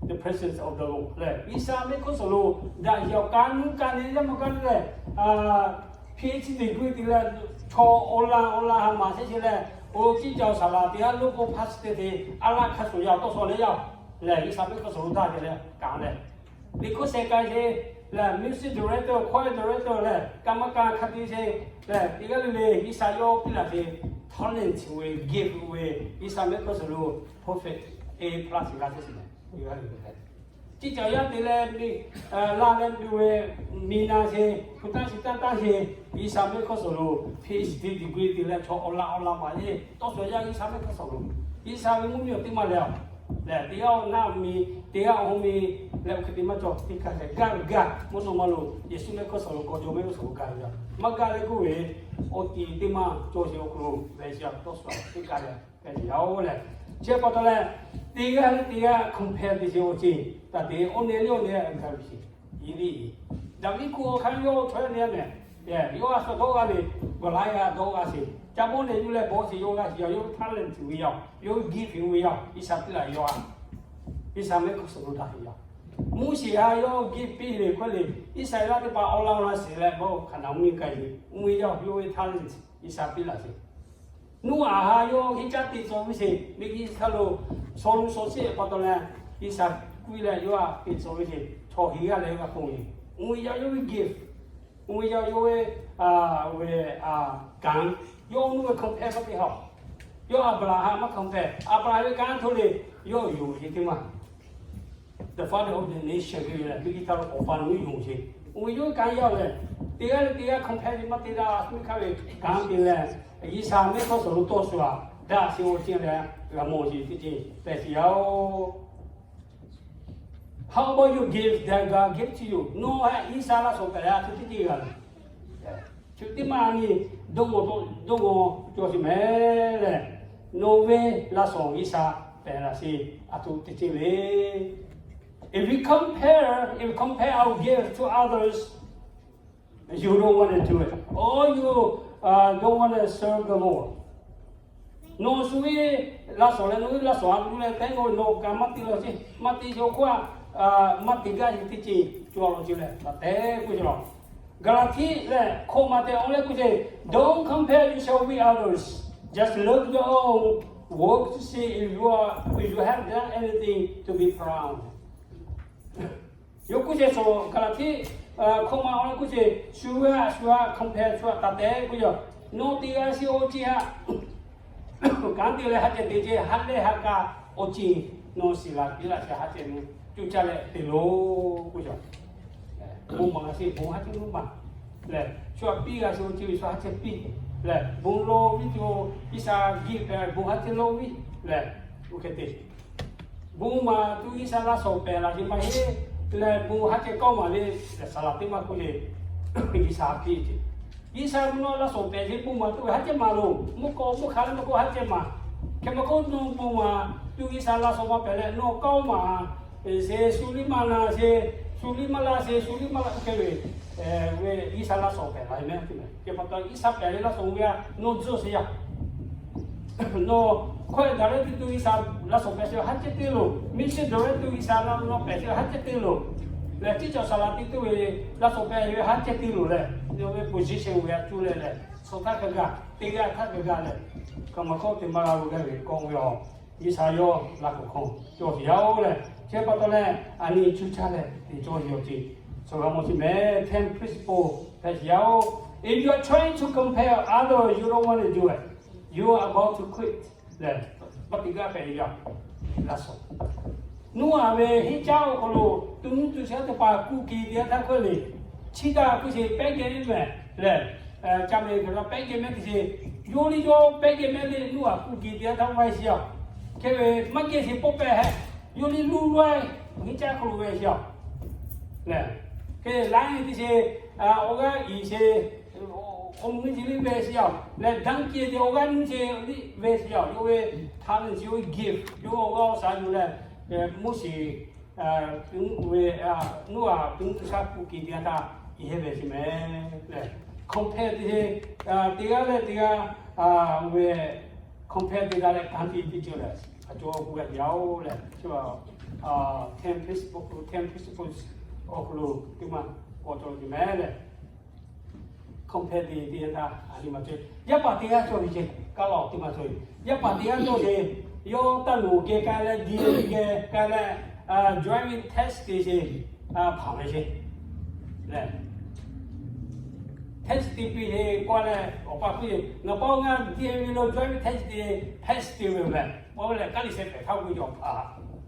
The presence of the Lord lehˬ, G'uiˬsha mehˆ hkawˇ suhˍ lo daꞈ ve yoˬ. Ka nuˇ ka nehˬ yaˇ maˇ gaˇ lehˬ, PhD degree te leh, chaw awˬ laˇ awˬ laˇ ha maˍ chehˇ chehˇ leh, oˇ ciˉ ca awˬ saˍ laˍ teˇ g'aˇ loˇ k'o pastor te, a laˇ hk'a shuˍ yaˇ awˬ tawˇ shawˍ leh yaˇ lehˬ, G'uiˬsha mehˆ hkawˇ suhˍ lo daꞈ ve leh kanˉ lehˬ, liꞈ hkawˇ sheh k'ai ceh lehˬ, music director, choir director lehˬ, ka maˇ ka hk'a te ceh lehˬ, teˇ g'aˇ le le G'uiˬsha yawˇ piˇ laˬ ceh, talent ve, gift ve, G'uiˬsha mehˆ hkawˇ suhˍ lo prophet A plus g'a ceh shiˍ lehˬ, ciˉ ca yaˇ te leh, laˇ leh ve, miˬ naˍ ceh, hpu taˇ shiˍ taˇ taˇ ceh, G'uiˬsha mehˆ hkawˇ suhˍ lo PhD degree te leh chaw awˬ laˇ awˬ laˇ maˍ ceh, tawˇ shawˍ yaˇ G'uiˬsha mehˆ hkawˇ suhˍ lo, G'uiˬsha ve mvuhˇmiˬ awˬ teˇ maˇ leh a lehˬ, teˇ g'aˇ awˬ naˆ miˬ, teˇ g'aˇ awˬ hawˇ miˬ leh, oˇ hk'e te maˇ cawˬ teˇ kaˇ leh gaˇ gaˇ mvuhˇ naw ma lo Yeˍsuˆ mehˆ hkawˇ suhˍ lo k'aw jaw mehˆ hkawˇ suhˍ lo gaˇ ve yoˬ. Maˇ gaˇ leh k'oˆ ve, awˬ tiˍ teˇ maˇ cawˬ sheˍ awˬ hk'aw lo ve chi a tawˇ shawˍ teˇ kaˇ leh, yaˇ-oˬ lehˬ, chi pa taw leh, teˇ g'aˇ leh teˇ g'aˇ compare te sheˍ awˬ ceh, taˇ te awˬ nehˬ leh awˬ nehˬ gaˇ ve sheˍ. Iˉ liˇ, Daˍviˆ hk'oˆ awˬ hk'aˇ yawˇ chaw yaˇ nehˬ, yawˇ a shu dawˇ g'a le, Goliath dawˇ g'a sheˍ. Ca bawˆ nehˬ yuˬ leh bawˆ sheˍ yawˇ g'a sheˍ, yawˇ talent ve yoˬ, yawˇ gift ve yoˬ, G'uiˬsha piˇ laˬ yawˇ a, G'uiˬsha mehˆ hkawˇ suhˍ lo daꞈ ve yoˬ. Moˉseˍ htaꞈ yawˇ gift piˇ le hkawˇ le, Iˉsaˍreˍlaˆ teˇ hpaˍ awˬ laˇ awˬ laˇ sheˍ leh bawˆ Hkaˍnanˍ mvuhˇmiˬ k'ai ve, mvuhˇmiˬ yawˇ ve talent G'uiˬsha piˇ laˬ sheˍ. Noˉaꞈ htaꞈ yawˇ henˇ caˇ teꞈ tcuh ve sheˍ, miˬguiˬ hk'aˇ lo shaw nuˇ shaw sheˆ pa taw leh, G'uiˬsha kuˇ leh yawˇ htaꞈ teꞈ tcuh ve sheˍ, chaw heˍ g'aˇ leh g'a hk'oˆ ve, mvuhˇmiˬ yawˇ ve gift, mvuhˇmiˬ yawˇ ve, ve, kanˉ, yawˇ nuˇ ve compare maˇ te haw. Yawˇ Aˍbraˍhanˍ maˇ compare, Aˍbraˍhanˍ ve kanˉ hto le, yawˇ yonˍ ve teˇ maˇ the father of the nation ve lehˬ, miˬguiˬ hk'aˇ lo awˬ pa nuˇ yonˍ sheˍ. Mvuhˇmiˬ yawˇ ve kanˉ yaˇ lehˬ, teˇ g'aˇ leh teˇ g'aˇ compare te maˇ te daꞈ, miˬguiˬ hk'aˇ ve kanˉ te leh, G'uiˬsha mehˆ hkawˇ suhˍ lo tawˇ shuˍ a daꞈ sheˍ awˬ ceh leh, g'a mawˬ sheˍ teˇ ceuˬ pehˬ sheˍ yaˇ-oˬ. How about you give that God give to you? Nawˬ htaꞈ G'uiˬsha laˇ shawˍ pehˍ leh a htoꞈ teˇ ceuˬ g'a le. Chi teˇ maˇ nyi, dawˇ g'awˬ, dawˇ g'awˬ cawˬ sheˍ mehˍ lehˬ, nawˬ ve laˇ shawˍ G'uiˬsha pehˍ laˬ sheˍ a htoꞈ teˇ ceuˬ le. If we compare, if we compare our gift to others, you don't want to do it, or you don't want to serve the Lord. Nawˬ shu ve laˇ shawˍ leh nawˬ ve laˇ shawˍ a tuˬ leh tehˉ k'o, nawˬ kaꞈ maˇ te law sheˍ, maˇ te sheˍ awˬ hk'oˆ a, maˇ te gaˇ sheˍ teˇ ceuˬ cawˬ law sheˍ leh, tehˉ k'oˆ sheˍ law. Gaˍlaˍhtiˆ lehˬ, hkawꞈ maˬ tehꞈ awˬ leh k'oˆ ce, don't compare yourself with others. Just look your own work to see if you are, if you have done anything to be proud. Yawˇ k'oˆ ce, shu Gaˍlaˍhtiˆ hkawꞈ maˬ awˬ leh k'oˆ ce, shu g'a shu g'a compare, shu g'a taˍ tehꞈ k'oˆ yaˬ. Nawˬ teˇ g'aˇ shiˍ awˬ ceuˬ haꞈ kanˉ te leh haˉ ceh te ce, haˉ leh haˉ kaˇ awˬ ceuˬ nawˬ shiˍ laˬ piˇ laˬ shehˍ haˉ ceh nu cuˇ caˇ leh te loˬ k'oˆ yaˬ. Bon maˬ shiˍ bon haˉ ceh nuˇ maˬ lehˬ, shu g'a piˇ g'a shiˍ awˬ ceuˬ ve shu haˉ ceh piˇ lehˬ, bon lawˇ viˉ tuˬ G'uiˬsha geh pehꞈ bon haˉ ceh lawˇ viˉ lehˬ, oˇ hk'e te bon maˬ tuˬ G'uiˬsha laˇ shawˍ pehˍ laˬ ce maˇ heˆ lehˬ, bon haˉ ceh kawˆ maˬ le lehˬ, saˍ laˍ teˇ maˇ k'oˆ le, G'uiˬsha piˇ ce. G'uiˬsha mvuhˇ naw laˇ shawˍ pehˍ ce bon maˬ tuˬ ve haˉ ceh maˬ loˬ, mvuhˇ kawˆ mvuhˇ hk'aˬ le maˇ k'oˆ haˉ ceh maˬ. Hk'e maˇ k'oˆ, nawˬ bon maˬ tuˬ G'uiˬsha laˇ shawˍ maˇ pehˍ leh nawˬ kawˆ maˬ sheˍ, shu liˇ maˇ na sheˍ, shu liˇ maˇ laˇ sheˍ, shu liˇ maˇ laˇ hk'e ve, G'uiˬsha laˇ shawˍ pehˍ laˬ e mehˍ. Hk'e pa taw G'uiˬsha pehˍ le laˇ shawˍ ve a, nawˬ tzuhˇ sheˍ yaˇ. Nawˬ hkawˇ daꞈ leh tuˬ G'uiˬsha laˇ shawˍ pehˍ sheˍ haˉ ceh te loˬ, miˇ shehˇ daꞈ leh tuˬ G'uiˬsha laˇ shawˍ pehˍ sheˍ haˉ ceh te loˬ lehˬ, teˇ cawˬ saˍ laˍ te tuˬ ve laˇ shawˍ pehˍ ve haˉ ceh te loˬ lehˬ, yawˇ ve position ve a cuˇ leh lehˬ, shawˍ htaˇ hk'e g'a, teˇ g'aˇ htaˇ hk'e g'a lehˬ, kaꞈ maˇ kawˆ te maˇ g'a lo gaˇ ve kawˆ ve a, G'uiˬsha yawˇ laˇ k'awꞈ hk'aw cawˬ sheˍ yaˇ oˬ lehˬ. Hk'e pa taw lehˬ, a nyi cuˇ caˇ leh te cawˬ sheˍ awˬ ceuˬ, shu g'a mawˬ sheˍ mehˍ. Ten principle hpehꞈ sheˍ yaˇ oˬ. If you are trying to compare others, you don't want to do it. You are about to quit lehˬ, maˇ te gaˇ hpehꞈ ve yaˇ. Laˇ shawˍ nuˇ aˬ ve henˇ caˉ awˬ hk'aw lo tuꞈ nuˇ tuꞈ shaˉ teˇ hpaˍ kuˬ kiˬ te yaˇ htaˇ hkawˇ le, chi kaꞈ kuˬ sheˍ pehˉ geh mehˍ lehˬ, ca mehˍ hk'e la pehˉ geh mehˍ te sheˍ, yawˇ liˇ yawˇ pehˉ geh mehˍ le, nuˇ aˬ kuˬ kiˬ te yaˇ htaˇ vaˇ sheˍ a. Hk'e ve maˇ geh sheˍ pawˆ pehˍ hehꞈ, yawˇ liˇ luˇ vaˇ henˇ caˉ hk'aw lo ve sheˍ a lehˬ, hk'e laiˉ te sheˍ, awˬ g'aˇ iˍ sheˍ, awˬ mvuhˇ miˬ ce liˇ ve sheˍ a lehˬ, daˇ kehˬ te awˬ g'aˇ nuˇ ce liˇ ve sheˍ a. Yawˇ ve talent, yawˇ ve gift, yawˇ ve awˬ g'aˇ awˬ shaˍ yuˬ leh, Moˉseˍ ve, nuˇ aˬ tuꞈ nuˇ tuꞈ shaˉ kuˬ kiˬ te yaˇ htaˇ iˉ heˆ ve sheˍ mehˍ lehˬ, compare te sheˍ, teˇ g'aˇ leh teˇ g'aˇ ve compare te g'a leh kanˉ te teˇ ceuˬ lehˬ, a cawˬ k'o g'a yaˇ oˬ lehˬ, ten principle, ten principles awˬ hk'aw lo teˇ maˇ k'awꞈ cawˬ sheˍ mehˍ lehˬ, compare te teˇ yanˇ htaˇ a nyi maˇ cawˬ. Yaˇ paˍ teˇ g'aˇ cawˬ ve ce, kaˇ law teˇ maˇ cawˬ ve. Yaˇ paˍ teˇ g'aˇ cawˬ ve, yawˇ taˇ loˍ geh k'ai leh, di geh k'ai leh, driving test te sheˍ, hpanˍ ve sheˍ lehˬ, test te piˇ sheˍ k'oˆ leh, awˬ pa k'oˆ ve, ngaˬ paw ngaˇ di ve lo driving test te, pass te ve mehˍ. Paw lehˬ, kaˇ liꞈ sheh pehꞈ htaˇ k'oˆ ve awˬ pa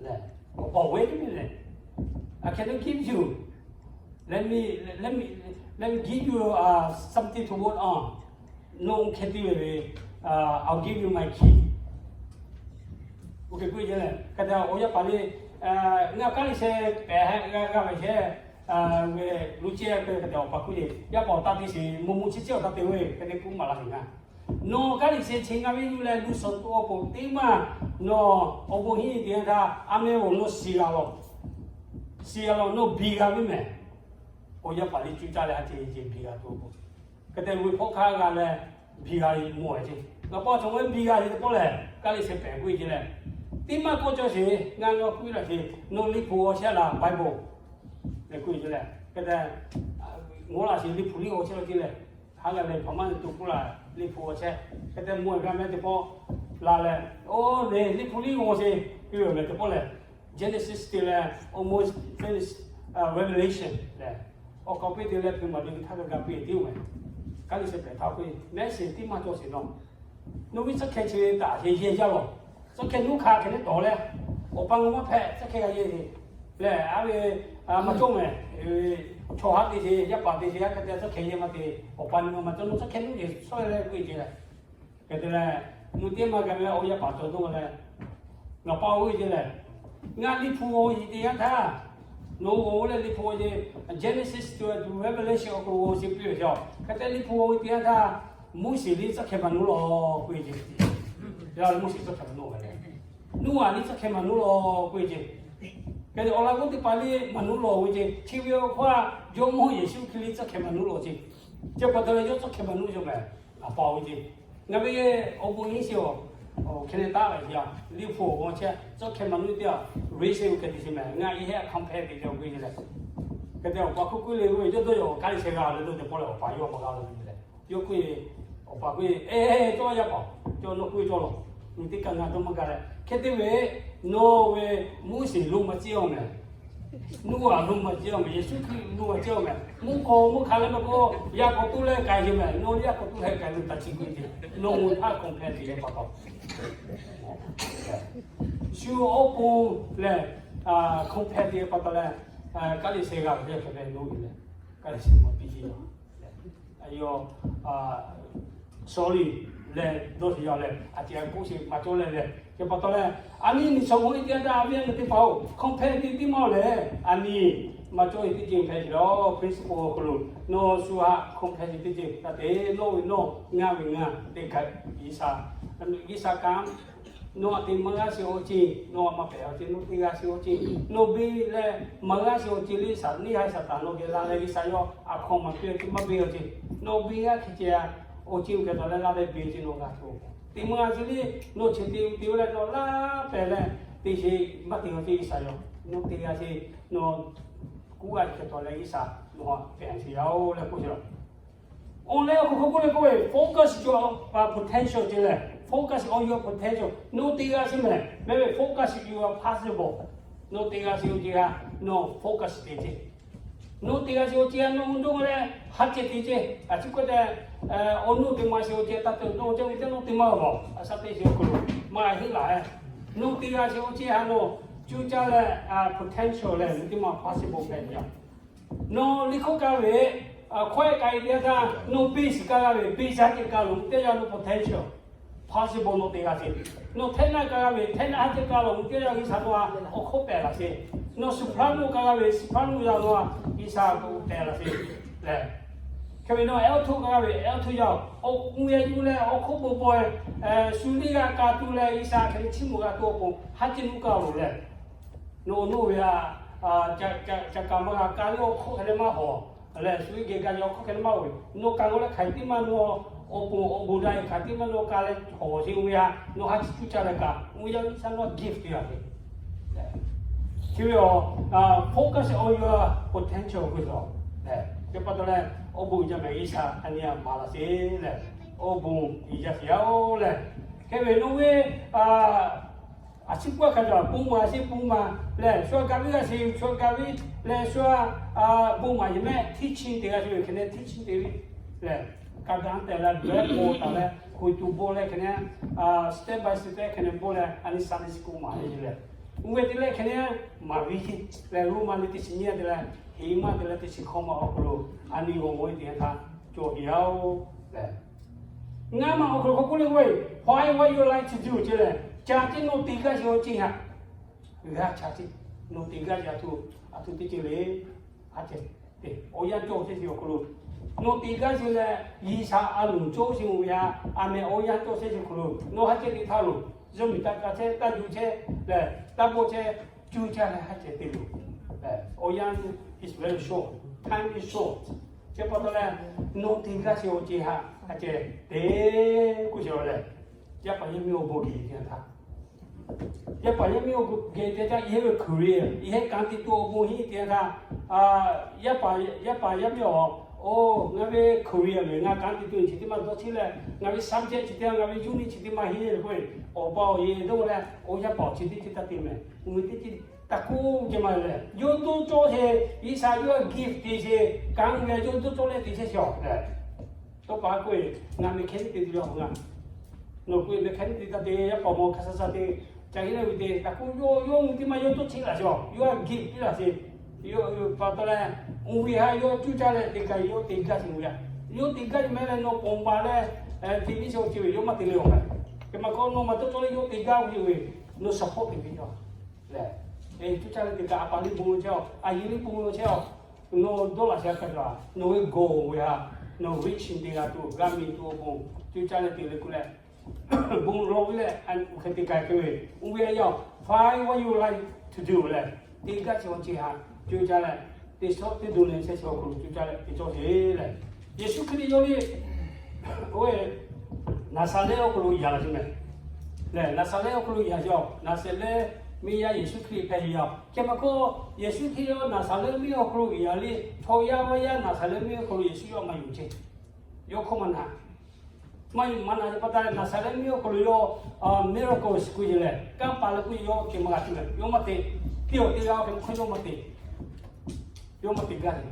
lehˬ, awˬ pa ve teˇ mehˍ lehˬ, I cannot give you, let me, let me, let me give you something to work on. Nawˬ hk'e te ve ve, I'll give you my key. Oˇ hk'e k'oˆ ve ce lehˬ, hk'e te awˬ yaˇ paˍ le, ngaˬ kaˇ liꞈ sheh pehꞈ htaˇ g'a g'a ve sheˍ ve, lo ceh hk'e hk'e te awˬ pa k'oˆ ve, yaˇ paˍ awˬ taˇ te sheˍ, mvuhˇ mvuhˇ chi chi awˬ taˇ te ve, hk'e te k'oˆ maˍ laˇ ve ngaˇ. Nawˬ kaˇ liꞈ sheh chi ngaˇ ve yuˬ leh luˇ suhˍ tuˬ awˬ pon teˇ maˇ, nawˬ awˬ bon hiˉ te yanˇ htaˇ a meh awˬ nawˬ shiˍ g'a lawˬ, shiˍ g'a lawˬ nawˬ biˬ g'a ve mehˍ. Awˬ yaˇ paˍ le cuˇ caˇ leh a ce ce biˬ g'a tuˬ awˬ pon, hk'e te ve hpawˇ hk'aˇ g'a leh biˬ g'a ve mawˬ ve ce. Ngaˬ paw chaw ve biˬ g'a ve teˇ pawˆ lehˬ, kaˇ liꞈ sheh pehꞈ k'oˆ ve ce lehˬ, teˇ maˇ k'awꞈ cawˬ sheˍ, ngaˬ nawˬ k'oˆ ve laˬ ce, nawˬ liꞈ hpu g'aw chehˇ laˬ Bible lehˬ k'oˆ ve ce lehˬ, hk'e te ngaˬ laˬ sheˍ liꞈ hpu liꞈ g'aw chehˇ law ce lehˬ, haˉ g'a leh hpaˍ maˇ tuˬ k'oˆ laˬ liꞈ hpu g'aw chehˇ. Hk'e te mawˬ g'a meh teˇ pawˆ la leh, oˇ le liꞈ hpu liꞈ g'aw sheˍ piˇ ve meh teˇ pawˆ lehˬ, Genesis te leh almost finish, Revelation lehˬ, awˬ hk'aw piˇ te leh hpeuꞈ maˍ te htaˇ g'a piˇ tiˉ oˬ meh. Kaˇ liꞈ sheh pehꞈ htaˇ k'oˆ ve, mehˉ sheˍ teˇ maˇ cawˬ sheˍ nawˬ, nawˬ ve tcuhˉ hkeh chi ve taˍ sheˍ yehˬ jaˇ lawˬ. Tcuhˉ hkeh nuˇ hk'a hk'e le tawˍ leh, awˬ pa ngaˬ maˇ hpehꞈ tcuhˉ hkeh g'a yehˬ lehˬ, a ve maˇ cawˬ meh. Chaw haˉ te sheˍ, yaˇ paˍ te sheˍ, yaˇ hk'e te tcuhˉ hkeh yehˬ maˇ te, awˬ pa nyi ma maˇ cawˬ, nawˬ tcuhˉ hkeh nuˇ yehˬ sawˉ leh k'oˆ ve ce lehˬ, hk'e te leh, mvuhˇ teˇ maˇ g'a ve awˬ yaˇ paˍ cawˬ dawˇ leh, ngaˬ pa oˇ ve ce lehˬ, ngaˬ liꞈ hpu g'aw sheˍ te yanˇ htaˇ, nawˬ g'aw leh liꞈ hpu g'aw sheˍ, Genesis to Revelation awˬ hk'aw lo g'aw sheˍ piˇ ve ce. Hk'e te liꞈ hpu g'aw ve te yanˇ htaˇ, Moˉseˍ liˇ tcuhˉ hkeh maˇ nuˇ lawˬ k'oˆ ve ce. Yaˇ Moˉseˍ tcuhˉ hkeh maˇ nuˇ ve lehˬ, Noˉaꞈ liˇ tcuhˉ hkeh maˇ nuˇ lawˬ k'oˆ ve ce. Hk'e te awˬ laꞈ g'awˇ teˇ hpaˍ liˇ maˇ nuˇ lawˬ ve ce. Chi ve awˬ hk'aw a Jawˇmawˇ Yeˍsuˆ Hkriꞈ liˇ tcuhˉ hkeh maˇ nuˇ lawˬ ce. Chi pa taw leh yawˇ tcuhˉ hkeh maˇ nuˇ ve meh. Ngaˬ pa oˇ ve ce, ngaˬ ve awˬ bon hiˉ sheˍ a, hkeh leh taˉ ve ce a, liꞈ hpu awˬ g'aw chehˇ tcuhˉ hkeh maˇ nuˇ teˇ a, race oˇ hkeh te sheˍ meh. Ngaˬ iˉ heˆ compare te ce oˇ ve ce lehˬ, Hk'e te awˬ pa hk'oˆ kuiˉ le ve, yawˇ dawˇ yaw awˬ kaˉ le sheh g'a le dawˇ te pawˆ leh awˬ pa yawˇ maˇ g'a lo ve leh, yawˇ k'oˆ ve, awˬ pa k'oˆ ve, E, cawˇ yaˇ paˍ, cawˇ nawˬ k'oˆ ve cawˇ lawˬ. Nyi teˇ kaꞈ ngaˬ dawˇ maˇ gaˇ leh hk'e te ve, nawˬ ve Moˉseˍ lo maˇ ciˇ-oˬ mehˍ. Noˉaꞈ lo maˇ ciˇ-oˬ mehˍ. Yeˍsuˆ Hkriꞈ lo maˇ ciˇ-oˬ mehˍ. Mvuhˇ hk'aw mvuhˇ hk'a leh maˇ k'o, yaˇ hk'aw tuˉ leh k'ai ve mehˍ. Nawˬ yaˇ hk'aw tuˉ leh k'ai ve taꞈ chi k'oˆ ve, nawˬ hui htaˇ compare te ve pa taw, shu awˬ pon lehˬ, compare te ve pa taw leh, kaˉ le sheh g'a ve hk'e ve lo ve leh, kaˉ le sheh maˇ piˇ ve yoˬ. Sorry leh dawˇ sheˍ yaˇ leh, a ciˉ a k'oˆ sheˍ maˇ cawˇ leh leh, hk'e pa taw leh, a nyi miˬ shawˍ mo e teˇ g'aˇ htaˇ a viˉ a nyi teˇ hpaˍ-oˬ, compare te tiˉ maˇ-oˬ lehˬ, a nyi maˇ cawˇ ve teˇ ceuˬ hpehꞈ ve yoˬ. Principle awˬ hk'aw lo nawˬ shu htaꞈ compare te ve teˇ ceuˬ htaꞈ te, nawˬ ve nawˬ, ngaˬ ve ngaˬ te kaꞈ, G'uiˬsha, G'uiˬsha kanˉ nawˬ htaꞈ te maˇ g'a sheˍ awˬ ceuˬ, nawˬ htaꞈ maˇ pehˬ awˬ ceuˬ, nawˬ te g'a sheˍ awˬ ceuˬ, nawˬ beˬ leh maˇ g'a sheˍ awˬ ceuˬ le Saˍtanˍ, neˇ haiˬ Saˍtanˍ nawˬ geh la leh G'uiˬsha yawˇ a hk'aw maˍ piˇ ve teˇ maˇ beˬ awˬ ceuˬ, nawˬ beˬ g'a hk'e ceh awˬ ceuˬ g'uˇ kaꞈ taw leh la leh beˬ ceh nawˬ g'a tuˬ, te maˇ g'a sheˍ le, nawˬ chi te te leh nawˬ laˇ pehˍ leh te sheˍ maˇ te awˬ ceuˬ G'uiˬsha yawˇ nawˬ te g'a sheˍ, nawˬ kuˉ g'a hk'e taw leh G'uiˬsha nawˬ htaꞈ pehˬ sheˍ yaˇ-oˬ leh k'oˆ sheˍ laˇ. Awˬ leh awˬ hk'aw hk'oˆ k'oˆ le k'oˆ ve, focus your potential ce lehˬ, focus on your potential. Nawˬ te g'a sheˍ mehˍ, mehˍ ve focus your possible. Nawˬ te g'a sheˍ awˬ ceuˬ htaꞈ nawˬ focus te ce. Nawˬ te g'a sheˍ awˬ ceuˬ htaꞈ nawˬ dawˇ leh ha ceh te ce. A ciˉ k'oˆ te, awˬ nawˬ te maˇ sheˍ awˬ ceuˬ taˇ te, nawˬ ceh ve teˇ nawˬ te maˇ g'a mawˬ. A shaꞈ teˇ sheˍ awˬ hk'aw lo maˇ heˆ laˬ. Nawˬ te g'a sheˍ awˬ ceuˬ htaꞈ nawˬ cuˇ caˇ leh, potential lehˬ, nawˬ teˇ maˇ possible hpehꞈ ve yoˬ. Nawˬ liꞈ hkawˇ kaˇ ve, hkawehˆ kaꞈ e teˇ yanˇ htaˇ nawˬ beˬ shiˍ kaˇ g'a ve, beˬ shaˉ ceh kaˇ lo teˇ yanˇ nawˬ potential, possible nawˬ te g'a sheˍ. Nawˬ tenor kaˇ g'a ve, tenor ha ceh kaˇ lo teˇ yanˇ G'uiˬsha nawˬ htaꞈ awˬ hk'oˆ pehˬ laˬ sheˍ. Nawˬ soprano kaˇ g'a ve, soprano yaˇ nawˬ htaꞈ G'uiˬsha awˬ hk'oˆ pehˬ laˬ sheˍ lehˬ. Hk'e ve nawˬ alto kaˇ g'a ve, alto yaˇ awˬ k'oˆ ve yuˬ leh awˬ hk'oˆ bon bon, shu liˇ g'a ka tuˬ leh G'uiˬsha hk'e ve chiˇ mvuh g'a tuˬ awˬ pon ha ceh nuˇ kaˇ lo lehˬ, nawˬ awˬ nawˬ ve htaꞈ ca kaꞈ maˇ g'a kaˇ leh awˬ hk'oˆ hk'e leh maˇ hawˬ lehˬ, shu ve geh gaˇ ve awˬ hk'oˆ hk'e leh maˇ oˬ ve, nawˬ kaꞈ g'a leh hk'aˬ hk'e tiˉ maˇ nawˬ awˬ pon awˬ bon daꞈ ve hk'aˬ hk'e tiˉ maˇ nawˬ kaꞈ leh hawˬ sheˍ ve htaꞈ nawˬ ha ceh cuˇ caˇ leh kaꞈ, oˇ yaˇ G'uiˬsha nawˬ htaꞈ gift te laˬ ve. Chi ve awˬ, focus on your potential k'oˆ ve yoˬ. Chi pa taw leh, awˬ bon jaˇ mehˍ G'uiˬsha a nyi htaꞈ maˍ laˬ sheˍ lehˬ, awˬ bon jaˇ sheˍ yaˇ-oˬ lehˬ, hk'e ve nawˬ ve a ciˉ k'oˆ hk'a cawˬ pon maˍ sheˍ pon maˍ lehˬ, shu a gaˬ viˉ g'a sheˍ, shu a gaˬ viˉ lehˬ, shu a bon maˍ yeˬ mehˆ teaching te g'a sheˍ ve hk'e leh teaching te ve lehˬ, ka gaˬ tehꞈ leh bvuhꞈ k'oˆ taˍ leh, k'oꞈ tuˬ bon leh hk'e leh, step by step hk'e leh bon leh a nyi Sunday school maˍ ve lehˬ, oˇ ve te leh hk'e leh maˍ ve lehˬ, Roˉmaꞈ liꞈ teˇ chi nyiˇ te leh Heˍmaˆ te leh teˇ chi hkawˇ ma awˬ hk'aw lo a nyi g'awˬ g'awˬ ve teˇ yanˇ htaˇ cawˬ ve yoˬ lehˬ, ngaˇ maˬ awˬ hk'aw lo hk'aw k'oˆ le k'oˆ ve, Why, what you like to do ce lehˬ, ca tiˉ nawˬ te gaˇ sheˍ awˬ ceuˬ htaꞈ g'a ca tiˉ nawˬ te gaˇ sheˍ a htoꞈ a htoꞈ teˇ ceuˬ le. A ceh, awˬ yanˇ cawˇ chehˇ sheˍ awˬ hk'aw lo nawˬ te gaˇ sheˍ leh, G'uiˬsha a loˍ cawˇ sheˍ ve htaꞈ a meh awˬ yanˇ cawˇ chehˇ sheˍ awˬ hk'aw lo nawˬ ha ceh te htaˇ loˬ, zuhꞈ miˬ taˇ ka chehˇ, taˇ yuˬ chehˇ lehˬ, taˇ bawˆ chehˇ, cuˇ caˇ leh ha ceh te loˬ. Awˬ yanˇ is very short, time is short. Chi pa taw leh, nawˬ te gaˇ sheˍ awˬ ceuˬ htaꞈ a ceh te k'oˆ sheˍ lehˬ, yaˇ paˍ yaˇ miˇ awˬ bon geh teˇ yanˇ htaˇ, yaˇ paˍ yaˇ miˇ awˬ bon geh teˇ yanˇ htaˇ, yehˇ ve career, yehˇ kanˉ te tuˬ awˬ bon hiˉ teˇ yanˇ htaˇ, yaˇ paˍ yaˇ miˇ awˬ, oˇ ngaˬ ve career lehˬ, ngaˬ kanˉ te tuˬ chi teˇ maˇ dawˇ chiˇ leh, ngaˬ ve subject chi teˇ yanˇ, ngaˬ ve unit chi teˇ maˇ heˆ k'oˆ ve, awˬ pa awˬ e dawˇ leh, oˇ yaˇ paˍ awˬ chi teˇ ceuˬ taˇ te mehˍ. Oˇ ve teˇ ceuˬ taˇ k'oˆ ce maˇ lehˬ, yawˇ dawˇ cawˇ sheˍ, G'uiˬsha yawˇ gift te sheˍ, kanˉ ve yawˇ dawˇ cawˇ leh te chehˇ sheˍ lehˬ, tawˇ pa k'oˆ ve, ngaˬ mehˍ hkehˇ teˇ te ve awˬ ngaˬ, nawˬ k'oˆ ve mehˍ hkehˇ teˇ te taˇ te, yaˇ paˍ mawˬ hk'a sha sha te, ca heˆ leh ve te taˇ k'oˆ, yawˇ yawˇ mvuhˇ teˇ maˇ yawˇ dawˇ chiˇ laˬ sheˍ, yawˇ gift piˇ laˬ sheˍ. Yawˇ pa taw leh, oˇ ve htaꞈ yawˇ cuˇ caˇ leh te kaꞈ yawˇ te gaˇ sheˍ ve yaˇ, yawˇ te gaˇ sheˍ mehˍ leh nawˬ ponˬ baˬ leh, te miˇ sheˍ awˬ ceuˬ ve yawˇ maˇ te le awˬ mehˍ. Hk'e maˇ k'oˆ, nawˬ maˇ dawˇ cawˇ leh yawˇ te gaˇ ve yoˬ ve, nawˬ support te ve yaˇ lehˬ, cuˇ caˇ leh te kaꞈ a pa liˇ bon chehˇ-oˬ, a yehˬ liˇ bon chehˇ-oˬ, nawˬ dawˇ laˬ sheˍ a hk'a gaˬ nawˬ ve goal ve htaꞈ nawˬ reach te g'a tuˬ g'a miˬ tuˬ awˬ bon cuˇ caˇ leh te le k'oˆ leh, bon lawˬ ve leh, hk'e te k'ai hk'e ve, oˇ ve yaˇ, find what you like to do lehˬ, te gaˇ sheˍ awˬ ceuˬ htaꞈ cuˇ caˇ leh, teˇ shawˉ teˇ duˬ leh chehˇ sheˍ awˬ hk'aw lo cuˇ caˇ leh te cawˇ sheˍ lehˬ, Yeˍsuˆ Hkriꞈ yawˇ ve oˇ ve Naˍzaˍrehˆ awˬ hk'aw lo yaꞈ la sheˍ mehˍ. Lehˬ Naˍzaˍrehˆ awˬ hk'aw lo yaꞈ sheˍ-oˬ, Naˍzaˍrehˆ Miˇ yaˇ Yeˍsuˆ Hkriꞈ hpehꞈ ve yoˬ. Hk'e maˇ k'oˆ, Yeˍsuˆ Hkriꞈ yawˇ Naˍzaˍrehˆ miˇ awˬ hk'aw lo uiˍ a le, chaw yaˇ vaˇ yaˇ Naˍzaˍrehˆ miˇ awˬ hk'aw lo Yeˍsuˆ yawˇ maˇ yonˍ ceˇ. Yawˇ hkawˇ maˇ na, maˇ yonˍ maˇ na ve pa taw leh Naˍzaˍrehˆ miˇ awˬ hk'aw lo yawˇ miracles k'oˆ ve lehˬ, kanˇ paˍ leh k'oˆ ve yawˇ hk'e maˇ g'a tuˬ leh, yawˇ maˇ te. Teˇ awˬ teˇ g'aˇ hk'e hk'aw yawˇ maˇ te. Yawˇ maˇ te gaˇ ve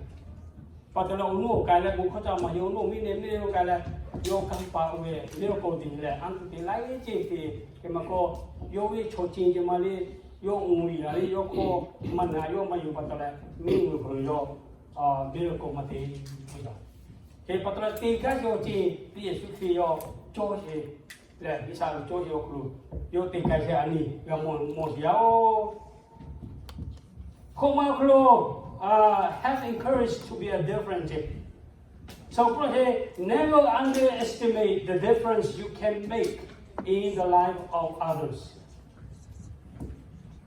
pa taw leh, awˬ nuˇ awˬ k'ai leh bon hkawˇ caˇ maˇ yawˇ awˬ nuˇ miˇ ne miˇ ne lo k'ai leh, yawˇ kanˇ paˍ oˇ ve miracles te leh, anˇ tuˬ te laiˉ ceuˬ te. Hk'e maˇ k'oˆ, yawˇ ve chaw ceuˬ ceh maˇ le, yawˇ uiˍ a le, yawˇ hkawˇ maˇ na, yawˇ maˇ yonˍ pa taw leh, miˇ awˬ hk'aw lo yawˇ miracles maˇ te. Hk'e pa taw leh te gaˇ ve awˬ ceuˬ teˇ Yeˍsuˆ Hkriꞈ yawˇ cawˇ sheˍ leh, G'uiˬsha ve cawˇ sheˍ awˬ hk'aw lo yawˇ te k'ai sheˍ a nyi g'a mawˬ mawˬ sheˍ yaˇ oˬ. Hk'oˆ ma awˬ hk'aw lo, have encourage to be a difference. So never underestimate the difference you can make in the life of others.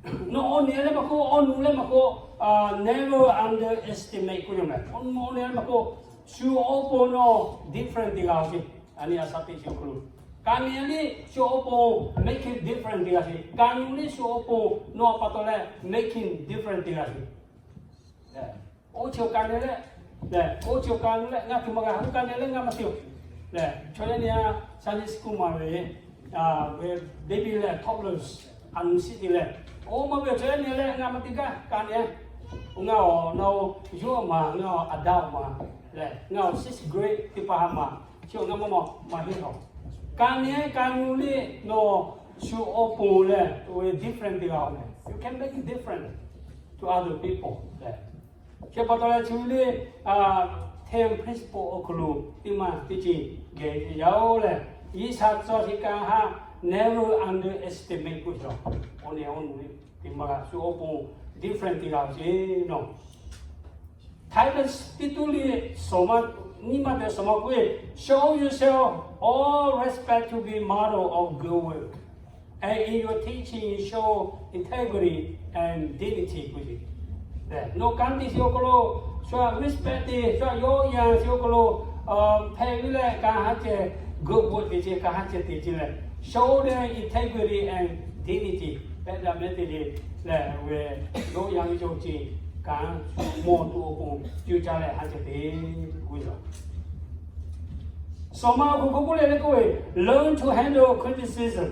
Nawˬ awˬ nyi leh maˇ k'oˆ, awˬ nu leh maˇ k'oˆ, never underestimate k'oˆ ve meh. Awˬ nu awˬ nyi leh maˇ k'oˆ, shu awˬ pon nawˬ different te g'a oˬ ceˇ. A nyi a sha teˇ chi awˬ hk'aw lo, ka nyi le shu awˬ pon making difference te g'a sheˍ. Ka nyi le shu awˬ pon nawˬ pa taw leh making difference te g'a sheˍ. Oˇ chi awˬ ka nyi leh, oˇ chi awˬ ka nyi leh ngaˬ tuˬ maˇ g'a, oˇ ka nyi leh ngaˬ maˇ te oˬ. Leh chaw yaˇ nyi a Sunday school maˍ ve, baby leh toddlers, a nu shiˉ te leh, oˇ maˇ ve chaw yaˇ nyi leh ngaˬ maˇ te gaˇ, ka nyi. Ngaˬ awˬ na o yawˇ maˍ, ngaˬ awˬ adult maˍ leh ngaˬ awˬ sixth grade teˇ hpaˍ ha maˍ, chi awˬ ngaˬ maˇ maˇ maˇ heˆ lawˬ. Ka nyi ka nyi le nawˬ shu awˬ pon leh different te g'a oˬ meh. You can make a difference to other people leh. Hk'e pa taw leh chi ve le, ten principle awˬ hk'aw lo teˇ maˬ teˇ ceuˬ geh yaˇ oˬ leh, G'uiˬsha tcuh sheˍ kanˉ htaꞈ never underestimate k'oˆ ve, awˬ nyi awˬ nu teˇ maˬ shu awˬ pon different te g'a oˬ ceˇ nawˬ. Titus teˇ tuˉ liꞈ nyiˇ maˬ teˇ shawˍ ma k'oˆ ve, show yourself all respect to be model of good work, and in your teaching show integrity and dignity k'oˆ ve. Nawˬ kanˉ te sheˍ awˬ hk'aw lo shu htaꞈ respect te, shu htaꞈ yawˇ yan sheˍ awˬ hk'aw lo hpehꞈ ve leh, kanˉ haˉ ceh good work te ce, kanˉ haˉ ceh te ce leh, show the integrity and dignity pehꞈ daꞈ meh te le leh, ve yawˇ yan ve cawˬ ce kanˉ mawˬ tuˬ awˬ pon cuˇ caˇ leh haˉ ceh te k'oˆ ve yoˬ. Shawˍ ma awˬ hk'aw k'oˆ leh leh k'oˆ ve, learn to handle criticism.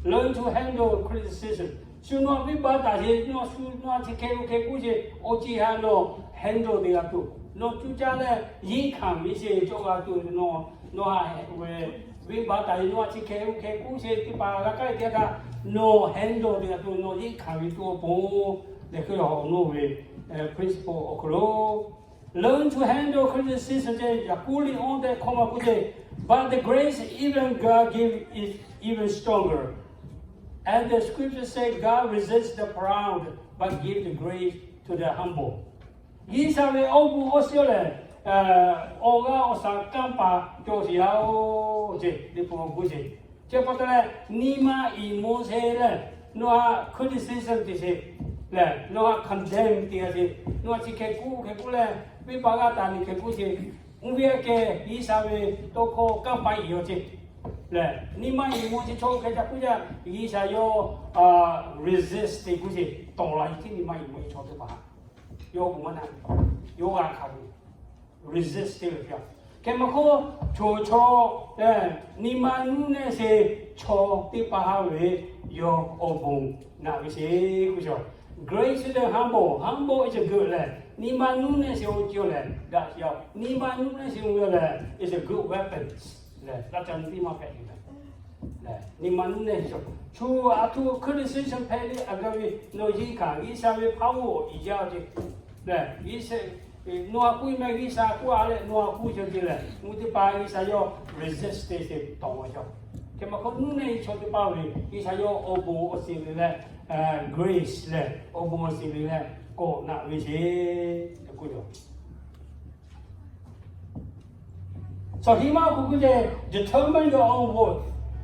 Learn to handle criticism. Shu nawˬ venˇbaˆ taˍ sheˍ, nawˬ shu nawˬ chi hk'e lo hk'e k'oˆ sheˍ, awˬ ceˬ htaꞈ nawˬ handle te g'a tuˬ, nawˬ cuˇ caˇ leh yeˇ hkanˍ ve sheˍ cawˬ g'a tuˬ, nawˬ nawˬ htaꞈ ve venˇbaˆ taˍ sheˍ, nawˬ chi hk'e lo hk'e k'oˆ sheˍ teˇ hpaˍ g'a kaˇ te htaˇ, nawˬ handle te g'a tuˬ, nawˬ yeˇ hkanˍ ve tuˬ awˬ pon, leh hk'e awˬ nawˬ ve principle awˬ hk'aw lo learn to handle criticism ce. Yaꞈ k'oˆ liꞈ awˬ tehꞈ hkawˇ ma k'oˆ ce, but the grace even God give is even stronger. And the scripture say, God resists the proud, but give the grace to the humble. G'uiˬsha ve awˬ bon awˬ shiˍ lehˬ, awˬ g'aˇ awˬ shaˍ kanˇ paˍ cawˬ sheˍ yaˇ oˬ ce, liꞈ hpu awˬ bon ce. Chi pa taw leh, nyi ma iˍ moˍ sheˍ leh, nawˬ htaꞈ criticism te sheˍ leh, nawˬ htaꞈ condemn te g'a sheˍ, nawˬ htaꞈ chi hk'e k'oˆ hk'e k'oˆ leh, venˇbaˆ g'a taˍ nyi hk'e k'oˆ sheˍ, oˇ ve aꞈ kehˬ G'uiˬsha ve tawˇ hkawˇ kanˇ paˍ iˍ yaw ce leh, nyi ma iˍ moˍ ce chaw hk'e ca k'oˆ yaˇ, G'uiˬsha yawˇ resist te k'oˆ sheˍ, tawˍ la iˍ tiˉ nyi ma iˍ moˍ chaw teˇ hpaˍ yawˇ bon maˇ na, yawˇ g'a hkanˍ ve, resist te ve hk'e. Hk'e maˇ k'oˆ, choˬ chaw nyi ma nuˇ nehˆ sheˍ chaw teˇ hpaˍ ha ve yawˇ awˬ bon naꞈ ve sheˍ k'oˆ ve yoˬ. Grace to the humble, humble is a good leh, nyi ma nuˇ nehˆ sheˍ awˬ ceuˬ lehˬ, daꞈ sheˍ yaˇ, nyi ma nuˇ nehˆ sheˍ awˬ ceuˬ lehˬ is a good weapons leh, taˇ ca nyi teˇ maˇ hpehꞈ ve leh, nyi ma nuˇ nehˆ sheˍ chaw, shu a htoꞈ criticism hpehꞈ le, a gaˇ ve nawˬ yeˇ hkanˍ, G'uiˬsha ve power iˍ jaˇ ce leh, G'uiˬsha nawˬ htaꞈ k'oˆ ve meh, G'uiˬsha k'oˆ a leh nawˬ htaꞈ k'oˆ ve ce leh, mvuhˇ teˇ hpaˍ G'uiˬsha yawˇ resist te sheˍ tawˍ ve yaˇ. Hk'e maˇ k'oˆ, nuˇ neh chaw teˇ hpaˍ ve G'uiˬsha yawˇ awˬ bon awˬ shiˍ ve leh, grace leh awˬ bon awˬ shiˍ ve leh k'awꞈ naꞈ ve sheˍ tehꞈ k'oˆ ve yoˬ. Chaw hiˉ maˇ k'oˆ k'oˆ ce, determine your own worth.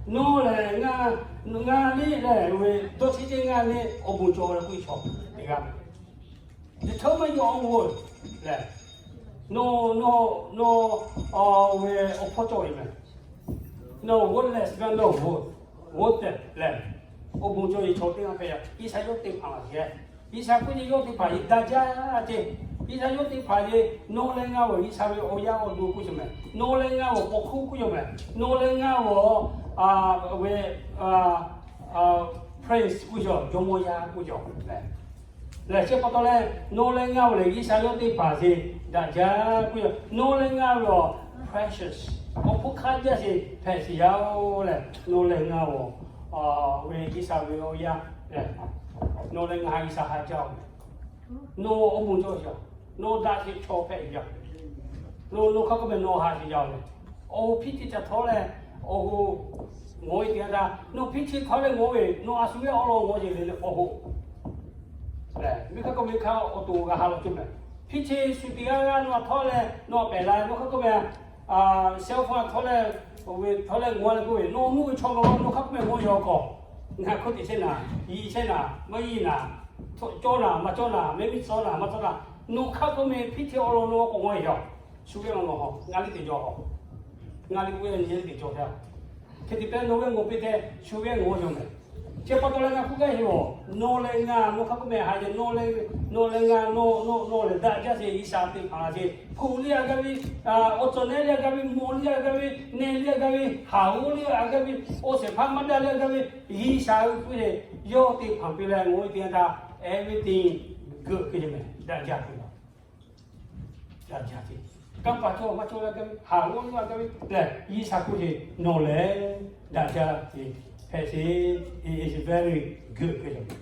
Nawˬ lehˬ ngaˬ, ngaˬ le lehˬ ve dawˇ chi ce ngaˬ le awˬ bon cawˬ leh k'oˆ ve chaw teˇ g'aˇ. Determine your own worth lehˬ, nawˬ, nawˬ, nawˬ ve awˬ hpawˇ cawˬ ve meh. Nawˬ worthless gaˇ, nawˬ worth, worthless lehˬ, Oˇ bon cawˇ ve chaw teˇ g'aˇ hpehꞈ yaˇ, G'uiˬsha yawˇ teˇ hpaˍ laˬ ve. G'uiˬsha k'oˆ ve, yawˇ teˇ hpaˍ yawˇ daꞈ jaˇ ce. G'uiˬsha yawˇ teˇ hpaˍ ce, nawˬ leh ngaˬ awˬ G'uiˬsha ve awˬ yaˇ awˬ duˬ k'oˆ cawˬ mehˍ. Nawˬ leh ngaˬ awˬ k'awꞈ hkuˇ k'oˆ cawˬ mehˍ. Nawˬ leh ngaˬ awˬ, a, ve, a, prince k'oˆ cawˬ, jawˇmawˇ yaˇ k'oˆ cawˬ mehˍ. Lehˬ chi pa taw leh, nawˬ leh ngaˬ awˬ lehˬ G'uiˬsha yawˇ teˇ hpaˍ ce, daꞈ jaˇ k'oˆ cawˬ. Nawˬ leh ngaˬ awˬ precious, awˬ hpfuhˇ hk'aˇ jaˇ ce hpehꞈ sheˍ yaˇ-oˬ lehˬ, nawˬ leh ngaˬ awˬ, a, ve G'uiˬsha ve awˬ yaˇ lehˬ, nawˬ leh ngaˬ G'uiˬsha haꞈ jaˇ-oˬ. Nawˬ awˬ bon cawˇ sheˍ, nawˬ daꞈ sheˍ chaw hpehꞈ yaˇ. Nawˬ, nawˬ hk'aˇ k'oˆ mehˍ, nawˬ haꞈ sheˍ yaˇ-oˬ. Awˬ hoꞈ hpiˇ chi ca htawˇ leh, awˬ hoꞈ ngawˬ ve teˇ yanˇ htaˇ, nawˬ hpiˇ chi htawˇ leh ngawˬ ve, nawˬ a shu ve awˬ lawn ngawˬ yeˬ le le awˬ hoꞈ. Lehˬ, miˬ hk'aˇ k'oˆ miˬ hk'aˇ awˬ to g'a ha law cawˬ mehˍ. Hpiˇ chi shu teˇ g'aˇ g'aˇ nawˬ a htawˇ leh nawˬ a pehˍ la, nawˬ hk'aˇ k'oˆ mehˍ, cell phone a htawˇ leh, awˬ ve htawˇ leh ngawˬ leh k'oˆ ve, nawˬ mvuhˇ ve chaw law nawˬ hk'aˇ k'oˆ mehˍ ngawˬ yaw k'awꞈ, ngaˬ hk'oˆ teꞈ chehˇ naˍ, yi chehˇ naˍ, maˇ yi naˍ, cawˇ naˍ maˇ cawˇ naˍ, mehˉ miˇ cawˇ naˍ maˇ cawˇ naˍ, nawˬ hk'aˇ k'oˆ mehˍ hpiˇ chi awˬ lawn nawˬ k'awꞈ ngawˬ yaw. Shu ve awˬ lawn hawˬ, ngaˬ liˇ teꞈ jaw hawˬ, ngaˬ liˇ k'oˆ ve nyi liˇ teꞈ jaw htaˇ, hk'e te pehˇ nawˬ ve ngawˬ piˇ tehꞈ shu ve ngawˬ yaw mehˍ. Chi pa taw leh ngaˬ hk'oˆ gaˇ heˆ-oˬ, nawˬ leh ngaˬ nawˬ hk'aˇ k'oˆ mehˍ haꞈ yaˇ, nawˬ leh, nawˬ leh ngaˬ nawˬ, nawˬ, nawˬ lehˬ daꞈ jaˇ sheˍ, G'uiˬsha teˇ hpaˍ laˬ sheˍ. Hpu liˇ a gaˇ ve, awˬ cawˬ nehˉ liˇ a gaˇ ve, mawˬ liˇ a gaˇ ve, neh liˇ a gaˇ ve, haˍ g'awˇ liˇ a gaˇ ve, awˬ shehˍ hpaˇ maˇ daꞈ liˇ a gaˇ ve, G'uiˬsha ve hpu lehˬ yawˇ teˇ hpaˍ piˇ leh ngawˬ ve teˇ yanˇ htaˇ everything good hk'e te mehˍ, daꞈ jaˇ hk'e te. Daꞈ jaˇ ce. Kanˇ paˍ cawˇ maˇ cawˇ liˇ a gaˇ ve, haˍ g'awˇ liˇ a gaˇ ve lehˬ, G'uiˬsha k'oˆ ce, nawˬ lehˬ daꞈ jaˇ ce, hpehꞈ sheˍ, it is very good hk'e te.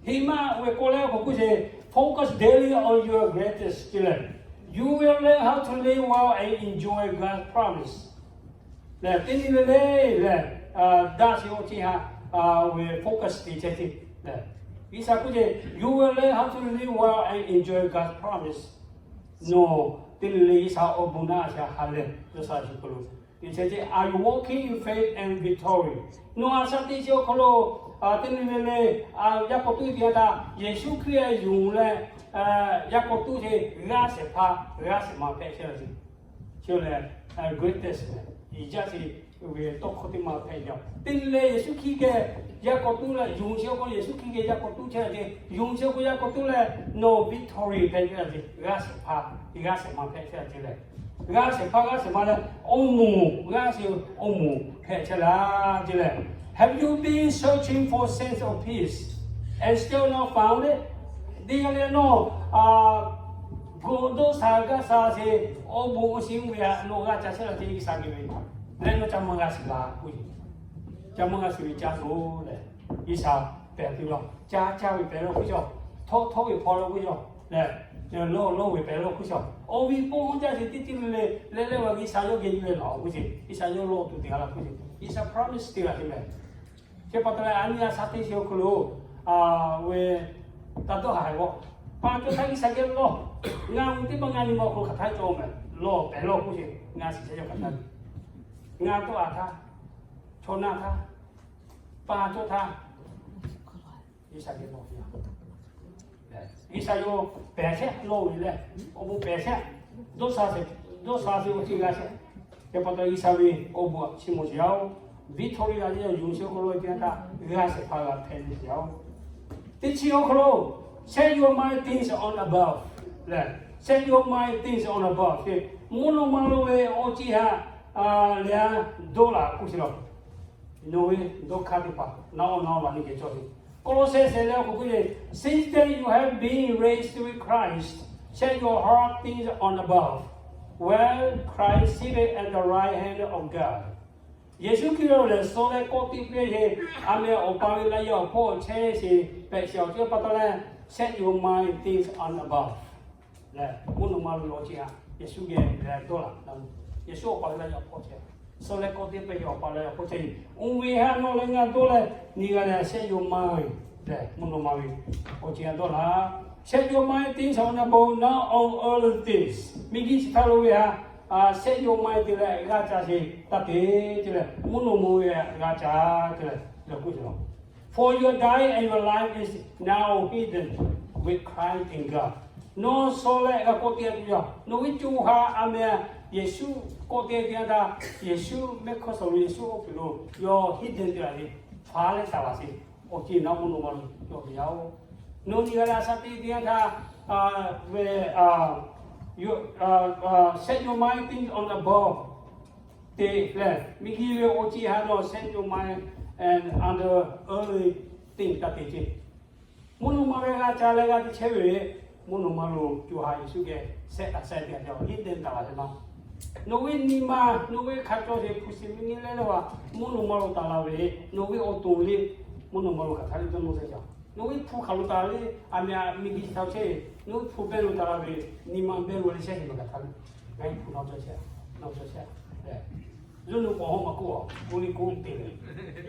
Heˍmaˆ ve k'awꞈ leh k'awꞈ k'oˆ ce, focus daily on your greatest ce lehˬ, you will learn how to live well and enjoy God's promise. Lehˬ teˇ nyi le le lehˬ, daꞈ sheˍ awˬ ceuˬ htaꞈ ve focus te chehˇ ce lehˬ, G'uiˬsha k'oˆ ce, you will learn how to live well and enjoy God's promise. Nawˬ teˇ nyi le G'uiˬsha awˬ bon naˆ a shaꞈ ha lehˬ G'uiˬsha shu hk'aw lo te chehˇ ce, are you walking in faith and victory? Nawˬ a shaꞈ teꞈ chi awˬ hk'aw lo teˇ nyi le le, yaˇ k'awꞈ tuˉ teˇ yanˇ htaˇ Yeˍsuˆ Hkriꞈ yonˍ leh, yaˇ k'awꞈ tuˉ ce, g'aˇ shehˍ hpaˇ g'aˇ shehˍ ma hpehꞈ chehˇ la ce. Chi lehˬ greatest lehˬ, iˉ jaˇ ce ve tawˇ hkawˇ teˇ ma hpehꞈ yaˇ. Teˇ nyi le Yeˍsuˆ Hkriꞈ geh yaˇ k'awꞈ tuˉ leh, yonˍ chi awˬ hk'aw Yeˍsuˆ Hkriꞈ geh yaˇ k'awꞈ tuˉ chehˇ la ce, yonˍ chi awˬ hk'aw yaˇ k'awꞈ tuˉ leh nawˬ victory hpehꞈ chehˇ la ce, g'aˇ shehˍ hpaˇ g'aˇ shehˍ ma hpehꞈ chehˇ la ce lehˬ, g'aˇ shehˍ hpaˇ g'aˇ shehˍ ma lehˬ, awˬ moˍ g'aˇ shehˍ awˬ moˍ hpehꞈ chehˇ la ce lehˬ, have you been searching for sense of peace and still not found it? Teˇ g'aˇ le nawˬ a, bon dawˇ sha gaˇ sha sheˍ, awˬ bon awˬ shiˍ ve htaꞈ nawˬ g'a ca chehˇ la ce, G'uiˬsha geh ve leh nawˬ ca maˇ g'a shiˍ la k'oˆ ce. Ca maˇ g'a shiˍ ve ca loˬ lehˬ, G'uiˬsha pehˬ tuˬ la, ca ca ve pehˬ la k'oˆ cawˬ, htawˇ htawˇ ve hpaw la k'oˆ cawˬ lehˬ, lawˇ lawˇ ve pehˬ la k'oˆ cawˬ. Awˬ ve pawˇ jaˇ sheˍ teˇ teˇ le le leh leh wa G'uiˬsha yawˇ geh yuˬ leh laˬ k'oˆ ce, G'uiˬsha yawˇ lawˇ tuˬ teˇ g'aˇ la k'oˆ ce, G'uiˬsha promise teˇ g'aˇ te leh Chi pa taw leh a nyi a sha teˇ chi awˬ hk'aw lo, a, ve, taˇ dawˇ haˍ haiˬ g'awˇ, pa cawˇ htaˇ G'uiˬsha geh lawˇ, ngaˬ hui teˇ maˇ ngaˬ nyi ma awˬ hk'aw lo hk'aˬ htaˇ cawˇ mehˍ, lawˇ pehˬ lawˇ k'oˆ ce, ngaˬ shiˍ chehˇ cawˬ hk'aˬ htaˇ, ngaˬ tawˆ a htaˇ, chaw naˇ htaˇ, pa cawˇ htaˇ, G'uiˬsha geh lawˇ ve a G'uiˬsha yawˇ pehˬ chehˇ lawˇ ve leh, awˬ bon pehˬ chehˇ, dawˇ sha sheˍ, dawˇ sha sheˍ awˬ ceuˬ g'a chehˇ. Chi pa taw G'uiˬsha ve awˬ bon a chi mawˬ sheˍ yaˇ-oˬ. Victory a yawˇ yonˍ chi awˬ hk'aw lo teˇ yanˇ htaˇ g'a shehˍ hpaˇ g'a hpehꞈ ve sheˍ yaˇ-oˬ. Teˇ chi awˬ hk'aw lo, set your mind things on above lehˬ, set your mind things on above ce, mvuhˇ naw ma lo ve awˬ ceuˬ htaꞈ leh a dawˇ laꞈ k'oˆ sheˍ law. Nawˬ ve dawˇ hk'aˇ teˇ hpaˍ naˆ awˬ naˆ awˬ laꞈ nyi geh cawˇ ve. Kolossai shehˍ leh awˬ hk'aw k'oˆ ve, since then you have been raised with Christ, set your heart things on above, where Christ sitteth at the right hand of God. Yeˍsuˆ Hkriꞈ lehˬ suh leh kawˆ teˇ pehˇ sheˍ, a meh Awˬ pa ve laꞈ yaˇ awˬ hpawˇ chehˇ sheˍ, pehꞈ sheˍ awˬ ceuˬ pa taw leh, set your mind things on above lehˬ, mvuhˇ naw ma lo ve awˬ ceuˬ htaꞈ Yeˍsuˆ geh leh dawˇ laꞈ. Yeˍsuˆ Awˬ pa ve laꞈ yaˇ awˬ hpawˇ chehˇ, suh leh kawˆ teˇ pehˇ sheˍ Awˬ pa laꞈ yaˇ awˬ hpawˇ chehˇ ve, oˇ ve htaꞈ nawˬ leh ngaˬ dawˇ leh nyi g'a leh, set your mind lehˬ, mvuhˇ naw ma ve awˬ ceuˬ htaꞈ dawˇ laꞈ. Set your mind things on above, not on earthly things. Miˬguiˬ chi htaˇ lo ve htaꞈ set your mind te leh g'a ca sheˍ taˇ te, te leh mvuhˇ naw ma ve htaꞈ g'a ca te leh leh k'oˆ ce law. For your dying and your life is now hidden with Christ in God. Nawˬ suh leh g'a kawˆ te a tuˬ yaˇ, nawˬ ve co ha a meh Yeˍsuˆ kawˆ te teˇ yanˇ htaˇ, Yeˍsuˆ mehˆ hkawˇ suh ve Yeˍsuˆ awˬ pehˍ lo yawˇ hidden te laˬ ve, hpaˍ leh taˍ laˬ sheˍ. Awˬ ceˬ naˉ mvuhˇ naw ma lo cawˬ ve yoˬ. Nawˬ nyi g'a leh a shaꞈ teꞈ teˇ yanˇ htaˇ, ve, set your mind things on above te leh, miˬguiˬ ve awˬ ceˬ htaꞈ nawˬ set your mind and on the earthly things kaꞈ te ce. Mvuhˇ naw ma ve g'a ca leh g'a te chehˇ ve, mvuhˇ naw ma lo co ha Yeˍsuˆ geh shehˆ taˍ shehˆ te a ca hidden taˍ la ve naˉ. Nawˬ ve nyi ma, nawˬ ve hk'a cawˬ sheˍ hpu shiˍ miˬ nyi leh leh a, mvuhˇ naw ma lo taˍ la ve, nawˬ ve awˬ to le, mvuhˇ naw ma lo kaꞈ hk'a le dawˇ nawˇ shehˍ ca. Nawˬ ve hpu hk'aˬ lo taˍ le, a meh a miˬguiˬ chi taꞈ chehˇ, nawˬ ve hpu behˇ lo taˍ la ve, nyi ma behˇ lo leh shehˇ sheˍ ma kaꞈ hk'a le. Ngaˬ hui hpu nawˬ cawˬ shehˍ, nawˬ cawˬ shehˍ. Zuhˇ naw paw haw maˇ k'oˆ a, k'oˆ le k'oˆ te le.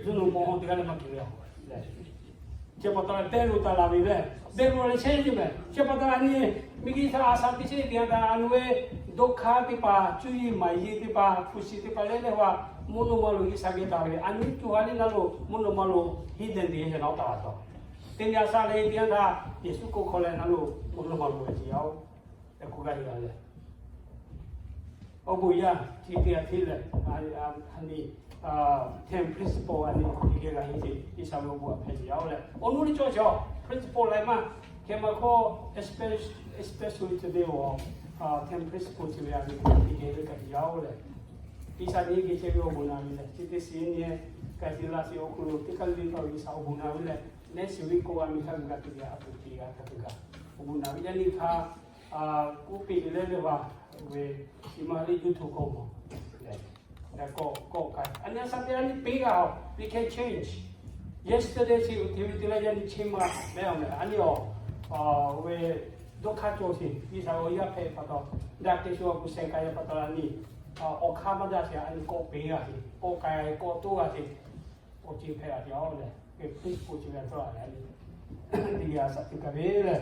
Zuhˇ naw paw haw teˇ g'aˇ leh maˇ k'oˆ le. Chi pa taw leh behˇ lo taˍ la ve leh, behˇ lo leh shehˇ sheˍ meh. Chi pa taw a nyi, miˬguiˬ htaꞈ a shaꞈ teꞈ chehˇ ve teˇ yanˇ htaˇ, a nawˬ ve dawˇ hk'aˇ teˇ hpaˍ, cuˇ yiˍ maˍ yiˍ teˇ hpaˍ, hpu shiˍ teˇ hpaˍ leh leh a, mvuhˇ naw ma lo g'a shaꞈ geh taˍ ve, a nyi co ha le naˉ lo mvuhˇ naw ma lo hidden te shehˍ naˉ taˍ la taw. Teˇ nyi a shaꞈ leh teˇ yanˇ htaˇ Yeˍsuˆ k'oˆ hk'aw leh naˉ lo mvuhˇ naw ma lo ve ce yaˇ oˬ. Hk'aˬ hk'e g'a yuˬ a leh, awˬ bon yaˇ chi teˇ yanˇ htaˇ leh, a nyi, ten principle a nyi teˇ geh g'a henˇ ce, G'uiˬsha ve awˬ bon a hpehꞈ ce yaˇ oˬ leh, awˬ nuˇ le cawˬ cawˬ principle laiˉ maˇ hkeh ma hkawˇ, especially today awˬ, ten principle chi ve a nyi teˇ geh ve kaꞈ yaˇ oˬ leh, G'uiˬsha nyi geh chehˇ ve awˬ bon na ve leh, chi teˇ shiˍ nyi, ka tiꞈ la shiˍ awˬ hk'aw lo teˇ hk'aˇ le le taw G'uiˬsha awˬ bon na ve leh, neˇ shiˍ ve k'o a miˬ hk'a gaˬ g'a te g'a, a to te g'a hk'a gaˬ, awˬ bon na ve yaˇ nyi htaˇ, k'oˆ piˇ leh leh a, ve, chi ma le juˇ hto k'o, kawˆ kawˆ k'ai a nyi a shaꞈ teꞈ a nyi peˇ g'a a, we can change. Yesterday chi te ve te leh yaˇ nyi chi ma leh a nyi awˬ, ve, dawˇ hk'aˇ cawˬ sheˍ, G'uiˬsha ve awˬ yaˇ hpehꞈ pa taw, daꞈ kehˬ shu awˬ hpu sheh k'ai pa taw a nyi, awˬ hk'aˇ maˇ daꞈ sheˍ a nyi kawˆ peˇ g'a sheˍ, kawˆ k'ai kawˆ toˇ g'a sheˍ, awˬ ceˬ hpehꞈ a te yaˇ oˬ leh, principle chi ve a tawˆ la leh a nyi, teˇ geh a shaꞈ teꞈ kaꞈ ve leh